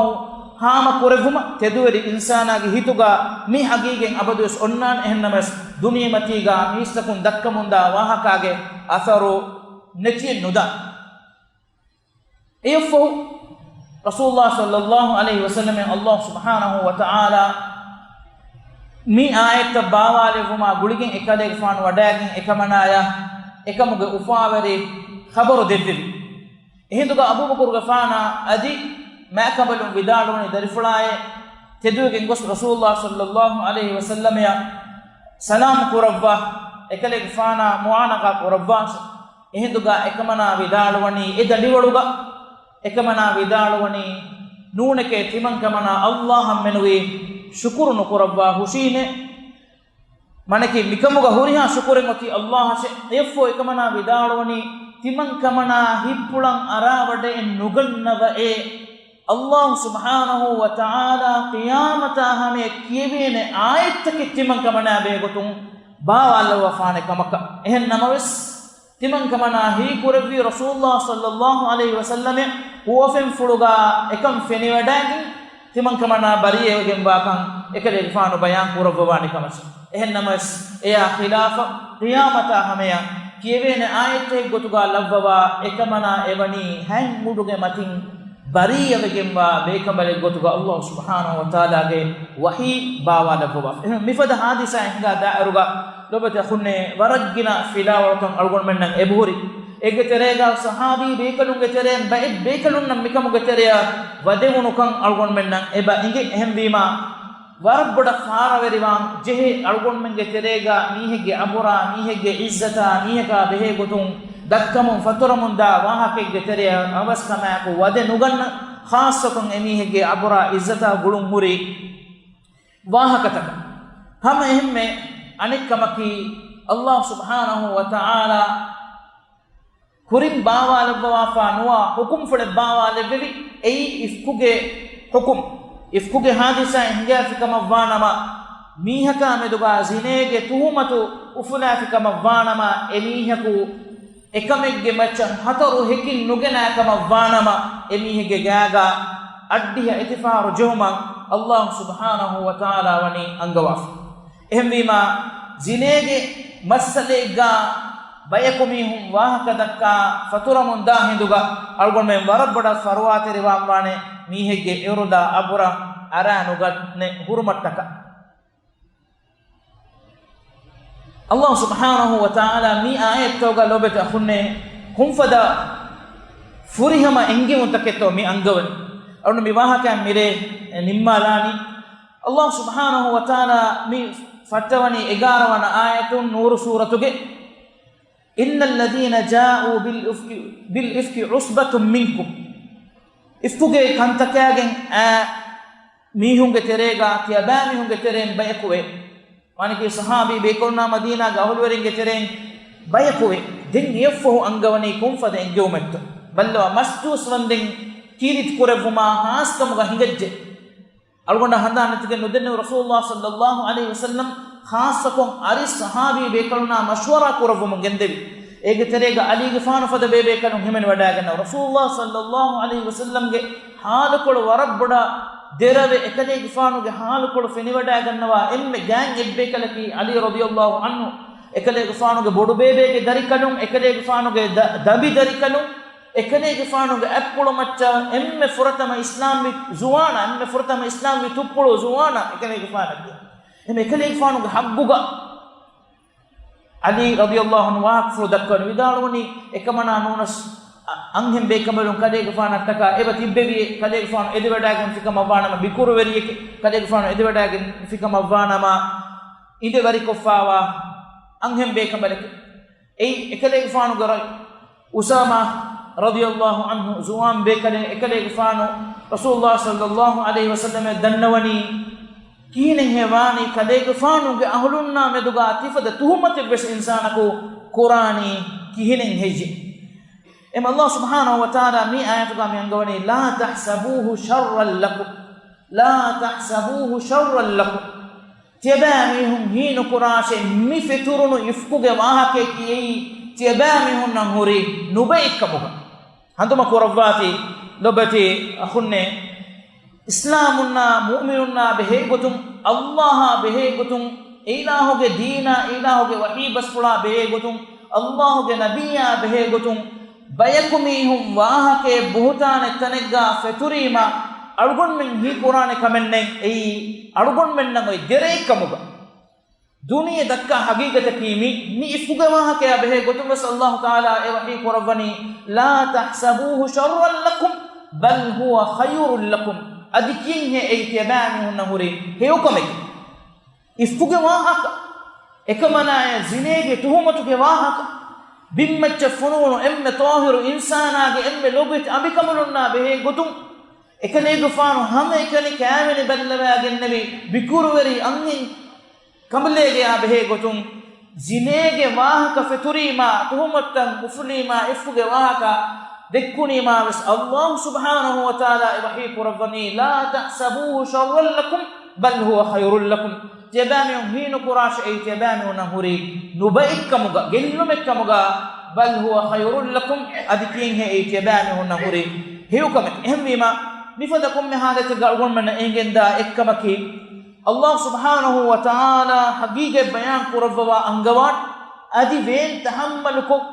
ހާމަ ކުރެއްވުމަށް. ތެދުވެރި އިންސާނާގެ ހިތުގަ މި ހަގީގަތް އަބަދުވެސް އޮންނާނެ. އެހެންނަމަވެސް ދުނިޔެމަތީގަ މީސްތަކުން ދައްކަމުންދާ ވާހަކާގެ އަސަރު ނެތިއެއް ނުދާނެ. އެއަށްފަހު ރަސޫލުﷲ ޞައްލަﷲ ޢަލައިހި ވަސައްލަމަށް ﷲ ސުބްޙާނަހޫ ވަތަޢާލާ މި އާޔަތްތައް ބާވާލެއްވުމާ ގުޅިގެން އެކަލޭގެފާނު ވަޑައިގެން އެކަމަނާޔަށް އެކަމުގެ އުފާވެރި ޚަބަރު ދެއްވެވި. އެހިނދުގަ އަބޫބަކުރުގެފާނާ އަދި މާތްކަނބަލުން ވިދާޅުވަނީ ދަރިފުޅާއޭ ތެދުވެގެން ގޮސް ރަސޫލުﷲ ޞައްލަﷲ ޢަލައިހި ވަސައްލަމަށް ސަލާމް ކުރައްވާ، އެކަލޭގެފާނާ މުޢާނަގާ ކުރައްވާ. އެހިނދުގަ އެކަމަނާ ވިދާޅުވަނީ އެ ދަނޑިވަޅުގަ، އެކަމަނާ ވިދާޅުވަނީ ނޫނެކޭ ތިމަން ކަމަނާ ﷲ އަށް މެނުވީ ޝުކުރު ނުކުރައްވާ ހުށީނެ. މާނައަކީ މިކަމުގަ ހުރިހާ ޝުކުރެއް އޮތީ ﷲ އަށެ. އެއަށްފަހު އެކަމަނާ ވިދާޅުވަނީ ތިމަން ކަމަނާ ހިތްޕުޅަށް އަރާވަޑައެއް ނުގަންނަވައޭ. ﷲ ސުބްޙާނަހޫ ވަތަޢާލާ ޤިޔާމަތާ ހަމަޔަށް ކިޔެވޭނެ އާޔަތްތަކެއް ތިމަން ކަމަނާ ބެހޭގޮތުން ބާވާލައްވާފާނެ ކަމަކަށް. އެހެން ނަމަވެސް، ތިމަން ކަމަނާ ހީކުރެއްވީ ރަސޫލުﷲ ޞައްލަﷲ ޢަލައިހި ވަސައްލަމަށް ހުވަފެންފުޅުގާ އެކަން ފެނިވަޑައިގެން، ތިމަން ކަމަނާ ބަރީއަވެގެންވާކަން އެކަލޭގެފާނު ބަޔާން ކުރައްވަވާނެ ކަމަށް. އެހެން ނަމަވެސް، އެއާ ޚިލާފަށް ޤިޔާމަތާ ހަމަޔަށް ކިޔެވޭނެ އާޔަތެއް ގޮތުގާ ލައްވަވާ އެކަމަނާ އެވަނީ ހަތް މުޑުގެ މަތިން ބަރީއަވެގެންވާ ބޭކަނބަލެއް ގޮތުގަ ﷲ ސުބްޙާނަހޫ ވަތަޢާލާގެ ވަޙީ ބާވާލައްވަވާފަ. އެހެން މިފަދަ ޙާދިސާ ހިނގާ ދާއިރުގަ ލޯބިވެތި އަޚުންނޭ، ވަރަށް ގިނަ ފިލާވަޅުތައް އަޅުގަނޑުމެންނަށް އެބަހުރި. އޭގެ ތެރޭގަ ޞަޙާބީ ބޭކަލުންގެ ތެރެއިން ބައެއް ބޭކަލުންނަށް މިކަމުގެ ތެރެއަށް ވަދެވުނުކަން އަޅުގަނޑުމެންނަށް އެބަ އިނގޭ. އެހެންވީމާ، ވަރަށް ބޮޑަށް ފާރަވެރިވާން ޖެހޭ އަޅުގަނޑުމެންގެ ތެރޭގަ މީހެއްގެ އަބުރާ، މީހެއްގެ ޢިއްޒަތާ، މީހަކާ ބެހޭ ގޮތުން ދައްކަމުން ފަތުރަމުންދާ ވާހަކައެއްގެ ތެރެއަށް އަވަސްކަމާއެކު ވަދެ ނުގަންނަ، ޚާއްޞަކޮށް އެމީހެއްގެ އަބުރާ ޢިއްޒަތާ ގުޅުން ހުރި ވާހަކަތަކަށް. ހަމަ އެހެންމެ އަނެއް ކަމަކީ، ﷲ ސުބްޙާނަހޫ ވަތަޢާލާ ކުރިން ބާވާލައްވަވާފާ ނުވާ ޙުކުމްފުޅެއް ބާވާލެއްވެވި. އެއީ އިފްކުގެ ޙުކުމް. އިފްކުގެ ޙާދިސާއެއް ހިނގާފި ކަމަށްވާނަމަ، މީހަކާ މެދުގާ ޒިނޭގެ ތުހުމަތު އުފުލާފި ކަމަށްވާނަމަ، އެމީހަކު އެކަމެއްގެ މައްޗަށް ހަތަރު ހެކިން ނުގެނާ ކަމަށްވާނަމަ، އެމީހެއްގެ ގާގާ އައްޑިހަ އެތިފަހަރު ޖެހުމަށް ﷲ ސުބްޙާނަހޫ ވަތަޢާލާ ވަނީ އަންގަވާފަ. އެހެންވީމާ، ޒިނޭގެ މައްސަލައެއްގާ ބަޔަކު މީހުން ވާހަކަ ދައްކާ ފަތުރަމުން ދާ ހިނދުގަ އަޅުގަނޑުމެން ވަރަށް ބޮޑަށް ފަރުވާތެރިވާންވާނެ މީހެއްގެ އިރުދާ އަބުރަށް އަރާ ނުގަންނެ ހުރުމަށްޓަކާ. ﷲ ސުބްޙާނަހޫ ވަތަޢާލާ މި އާޔަތްތަކުގަ ލޯބިވެތި އަޚުންނޭ ކޮންފަދަ ފުރިހަމަ އެންގެވުންތަކެއްތޯ މި އަންގަވަނީ. އަޅުން މި ވާހަކައިން މިރޭ ނިންމާލާނީ. ﷲ ސުބްޙާނަހޫ ވަތަޢާލާ މި ފައްޓަވަނީ އެގާރަ ވަނަ އާޔަތުން ނޫރު ސޫރަތުގެ، إن الذين جاءوا بالإفك، بالإفك عصبة منكم. އިފްކުގެ ކަންތަކާގެން އައި މީހުންގެ ތެރޭގަ ތިޔަބައިމީހުންގެ ތެރެއިން ބަޔަކުވޭ. މާނައަކީ ޞަޙާބީ ބޭކަލުންނާ މަދީނާގެ އަހުލުވެރިންގެ ތެރެއިން ބަޔަކުވޭ. ދެން އެއަށްފަހު އަންގަވަނީ ކޮންފަދަ އެންގެވުމެއްތޯ. ބައްލަވާ، މަސްދޫސްވަންދެން ކީރިތި ކުރެއްވުމާ ހާސްކަމުގަ ހިނގައްޖެ. އަޅުގަނޑަށް ހަނދާން ނެތިގެން ނުދެންނެވި ރަސޫލުﷲ ޞައްލަﷲ ޢަލައިހި ވަސައްލަމް ޚާއްޞަކޮށް އަރިސް ޞަޙާބީ ބޭކަލުންނާ މަޝްވަރާ ކުރައްވަމުން ގެންދެވި. އޭގެ ތެރޭގަ ޢަލީގެފާނު ފަދަ ބޭބޭކަލުން ހިމެނިވަޑައިގަންނަވާ. ރަސޫލުﷲ ޞައްލަﷲ ޢަލައިހި ވަސައްލަމްގެ ޙާލުކޮޅު ވަރަށް ބޮޑަށް ދެރަވެ، އެކަލޭގެފާނުގެ ޙާލުކޮޅު ފެނިވަޑައިގަންނަވާ އެންމެ ގާތް އެއްބޭކަލަކީ ޢަލީ ރަޟިޔަﷲ ޢަންހު. އެކަލޭގެފާނުގެ ބޮޑުބޭބޭގެ ދަރިކަލުން، އެކަލޭގެފާނުގެ ދަ، ދަނބި ދަރިކަލުން، އެކަލޭގެފާނުގެ އަތްޕުޅުމައްޗަށް އެންމެ ފުރަތަމަ އިސްލާމްވި ޒުވާނާ، އެންމެ ފުރަތަމަ އިސްލާމްވި ތުއްޕުޅު ޒުވާނާ އެކަލޭގެފާނަކީ. އެހެން އެކަލޭގެފާނުގެ ޙައްޤުގަ ޢަލީ ރަޟިޔަﷲ ޢަންހު ވާހަކަފުޅު ދައްކަވަން ވިދާޅުވަނީ، އެކަމަނާ ނޫނަސް އަ، އަންހެން ބޭކަނބަލުން ކަލޭގެފާނަށްޓަކާ އެބަ ތިއްބެވިއޭ، ކަލޭގެފާނު އެދިވަޑައިގެންފިކަމަށްވާނަމަ، ބިކުރުވެރިއެކޭ، ކަލޭގެފާނު އެދިވަޑައިގެންފިކަމަށްވާނަމަ، އިނދެވަރިކޮށްފާވާ އަންހެން ބޭކަނބަލެކެވެ. އެއީ އެކަލޭގެފާނުގެ ރައީސް އުސާމާ ރަޟިޔަﷲ ޢަންހު، ޒުވާން ބޭކަލެއް، އެކަލޭގެފާނު ރަސޫލުﷲ ޞައްލަﷲ ޢަލައިހި ވަސައްލަމަށް ދަންނަވަނީ ކިހިނެއްހޭ ވާނީ، ކަލޭގެފާނުގެ އަހުލުންނާ މެދުގާ ތިފަދަ ތުހުމަތެއްވެސް އިންސާނަކު ކުރާނީ ކިހިނެއް ހެއްޔޭ؟ އެމަ ﷲ ސުބްޙާނަހޫ ވަތަޢާލާ މި އާޔަތުގާ މި އަންގަވަނީ، "لا تحسبوه شرا لكم، لا تحسبوه شرا لكم." ތިޔަބައިމީހުން ހީނުކުރާށޭ، މި ފެތުރުނު އިފްކުގެ ވާހަކައަކީ އެއީ ތިޔަބައިމީހުންނަށް ހުރި ނުބައެއްކަމުގަ. ހަނދުމަ ކުރައްވާތި ލޮބެތި އަޚުންނޭ، އިސްލާމުންނާ މުއުމިނުންނާ ބެހޭގޮތުން، ﷲ އާ ބެހޭގޮތުން، އެއިލާހުގެ ދީނާ، އެއިލާހުގެ ވަޙީ ބަސްފުޅާ ބެހޭގޮތުން، ﷲ ގެ ނަބިއްޔާ ބެހޭގޮތުން، ބަޔަކު މީހުން ވާހަކައެއް ބުހުތާނެއް ތަނެއްގާ ފެތުރީމާ، އަޅުގަނޑުމެން ހީކުރާނެ ކަމެއްނެތް، އެއީ އަޅުގަނޑުމެންނަށް އޮތް ދެރައެއްކަމުގަ. ދުނިޔެ ދައްކާ ހަގީގަތަކީ މި، މި އިފްކުގެ ވާހަކަޔާ ބެހޭ ގޮތުން ވެސް ﷲ ތަޢާލާ އެ ވަޙީ ކުރައްވަނީ، "لا تحسبوه شرا لكم، بل هو خير لكم." އަދި ކިޔެންހޭ އެއީ ތިޔަބައިމީހުންނަށް ހުރި ހެޔޮކަމެކޭ. އިފްކުގެ ވާހަކަ، އެކަމަނާޔަށް ޒިނޭގެ ތުހުމަތުގެ ވާހަކަ، ބިންމައްޗަށް ފޮނުވުނު އެންމެ ޠާހިރު އިންސާނާގެ އެންމެ ލޮބުވެތި އަނބިކަނބަލުންނާ ބެހޭ ގޮތުން، އެކަލޭގެފާނު ހަމައެކަނި ކައިވެނި ބައްލަވައިގެންނެވި ބިކުރުވެރި އަންހެން ކަނބަލޭގެއާ ބެހޭ ގޮތުން، ޒިނޭގެ ވާހަކަ ފެތުރީމާ، ތުހުމަތުތައް އުފުލީމާ، އިފްކުގެ ވާހަކަ ދެއްކުނީމާ ވެސް، ﷲ ސުބްޙާނަހޫ ވަތަޢާލާ އެ ވަޙީ ކުރައްވަނީ، "لا تحسبوه شرا لكم، بل هو خير لكم." ތިޔަބައިމީހުން ހީނުކުރާށޭ، އެއީ ތިޔަބައިމީހުންނަށް ހުރި ނުބައެއްކަމުގަ، ގެއްލުމެއްކަމުގަ، "بل هو خير لكم." އަދި ކިޔެންހޭ އެއީ ތިޔަބައިމީހުންނަށް ހުރި ހެޔޮކަމެކޭ. އެހެންވީމާ، މިފަދަ ކޮންމެ ޙާލަތެއްގަ އަޅުގަނޑުމެންނަށް އެނގެންދާ އެއްކަމަކީ، ﷲ ސުބްޙާނަހޫ ވަތަޢާލާ ޙަޤީޤަތް ބަޔާން ކުރައްވަވާ އަންގަވާން، އަދި ވޭން ތަޙައްމަލުކޮށް،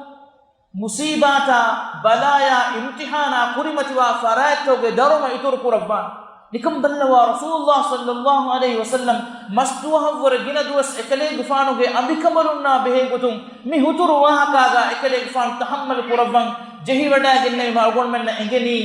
މުޞީބާތާ، ބަލާޔާ، އިމްތިޙާނާ ކުރިމަތިވާ ފަރާތްތަކުގެ ދަރުމަ އިތުރު ކުރައްވާން. ނިކަން ބައްލަވާ، ރަސޫލުﷲ ޞައްލަﷲ ޢަލައިހި ވަސައްލަމް މަސްދުވަހަށްވުރެ ގިނަ ދުވަސް އެކަލޭގެފާނުގެ އަނބިކަނބަލުންނާ ބެހޭގޮތުން މި ހުތުރު ވާހަކާގާ އެކަލޭގެފާނު ތަޙައްމަލު ކުރައްވަން ޖެހިވަޑައިގެންނެވީމަ އަޅުގަނޑުމެންނަށް އެނގެނީ،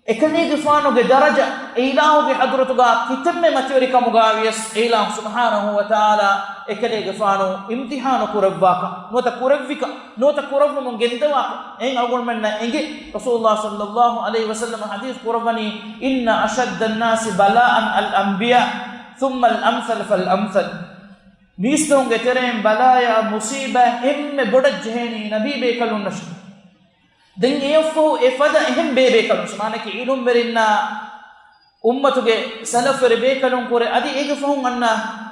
އެކަލޭގެފާނުގެ ދަރަޖަ އެއިލާހުގެ ޙަޟްރަތުގާ ކިތަންމެ މަތިވެރިކަމުގާވިޔަސް، އެއިލާހު ސުބްޙާނަހޫ ވަތަޢާލާ އެކަލޭގެފާނު އިމްތިޙާނު ކުރެއްވާކަށް، ނުވަތަ ކުރެއްވިކަން، ނުވަތަ ކުރައްވަމުން ގެންދަވާކަށް. އެހެން އަޅުގަނޑުމެންނަށް އެނގޭ، ރަސޫލުﷲ ޞައްލަﷲ ޢަލައިހި ވަސައްލަމަ ޙަދީޘް ކުރައްވަނީ، "إن أشد الناس بلاء الأنبياء ثم الأمثل فالأمثل." މީސްތަކުންގެ ތެރެއިން ބަލާޔާ މުޞީބާ އެންމެ ބޮޑަށް ޖެހޭނީ ނަބީ ބޭކަލުންނަށޭ. ދެން އެއަށްފަހު އެ ފަދަ އެހެން ބޭބޭކަލުން، މާނައަކީ ޢިލްމުވެރިންނާ އުއްމަތުގެ ސަލަފުވެރި ބޭކަލުން ކުރެ، އަދި އޭގެ ފަހުން އަންނަ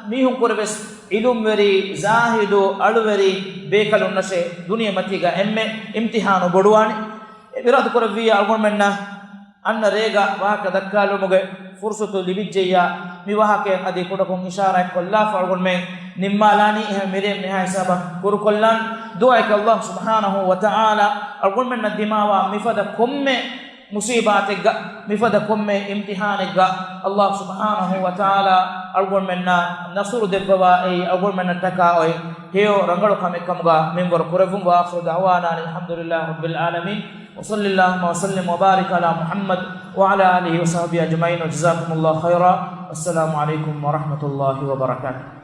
މީހުން ކުރެ ވެސް، ޢިލްމުވެރި، ޒާހިދު، އަޅުވެރި ބޭކަލުންނަށޭ ދުނިޔެމަތީގަ އެންމެ އިމްތިޙާނު ބޮޑުވާނެ. އެ އިރާދަ ކުރެއްވިއްޔާ އަޅުގަނޑުމެންނަށް އަންނަ ރޭގަ ވާހަކަ ދައްކާލުމުގެ ފުރުޞަތު ލިބިއްޖެއްޔާ، މި ވާހަކައިން އަދި ކުޑަކޮށް އިޝާރާތް ކޮށްލާފަ އަޅުގަނޑުމެން ނިންމާލާނީ. އެހެން މިރޭ މިހާ ހިސާބަށް ކުރުކޮށްލާން. ދުޢާއަކީ ﷲ ސުބްޙާނަހޫ ވަތަޢާލާ އަޅުގަނޑުމެންނަށް ދިމާވާ މިފަދަ ކޮންމެ މުޞީބާތެއްގަ، މިފަދަ ކޮންމެ އިމްތިޙާނެއްގަ ﷲ ސުބްޙާނަހޫ ވަތަޢާލާ އަޅުގަނޑުމެންނަށް ނަޞްރު ދެއްވަވާ، އެއީ އަޅުގަނޑުމެންނަށް ޓަކާ އޮތް ހެޔޮ ރަނގަޅު ކަމެއް ކަމުގަ މިންވަރު ކުރެއްވުން. وآخر دعوانا أن الحمد لله رب العالمين. وصل اللهم وسلم وبارك على محمد وعلى آله وصحبه أجمعين، وجزاكم الله خيرا، والسلام عليكم ورحمة الله وبركاته.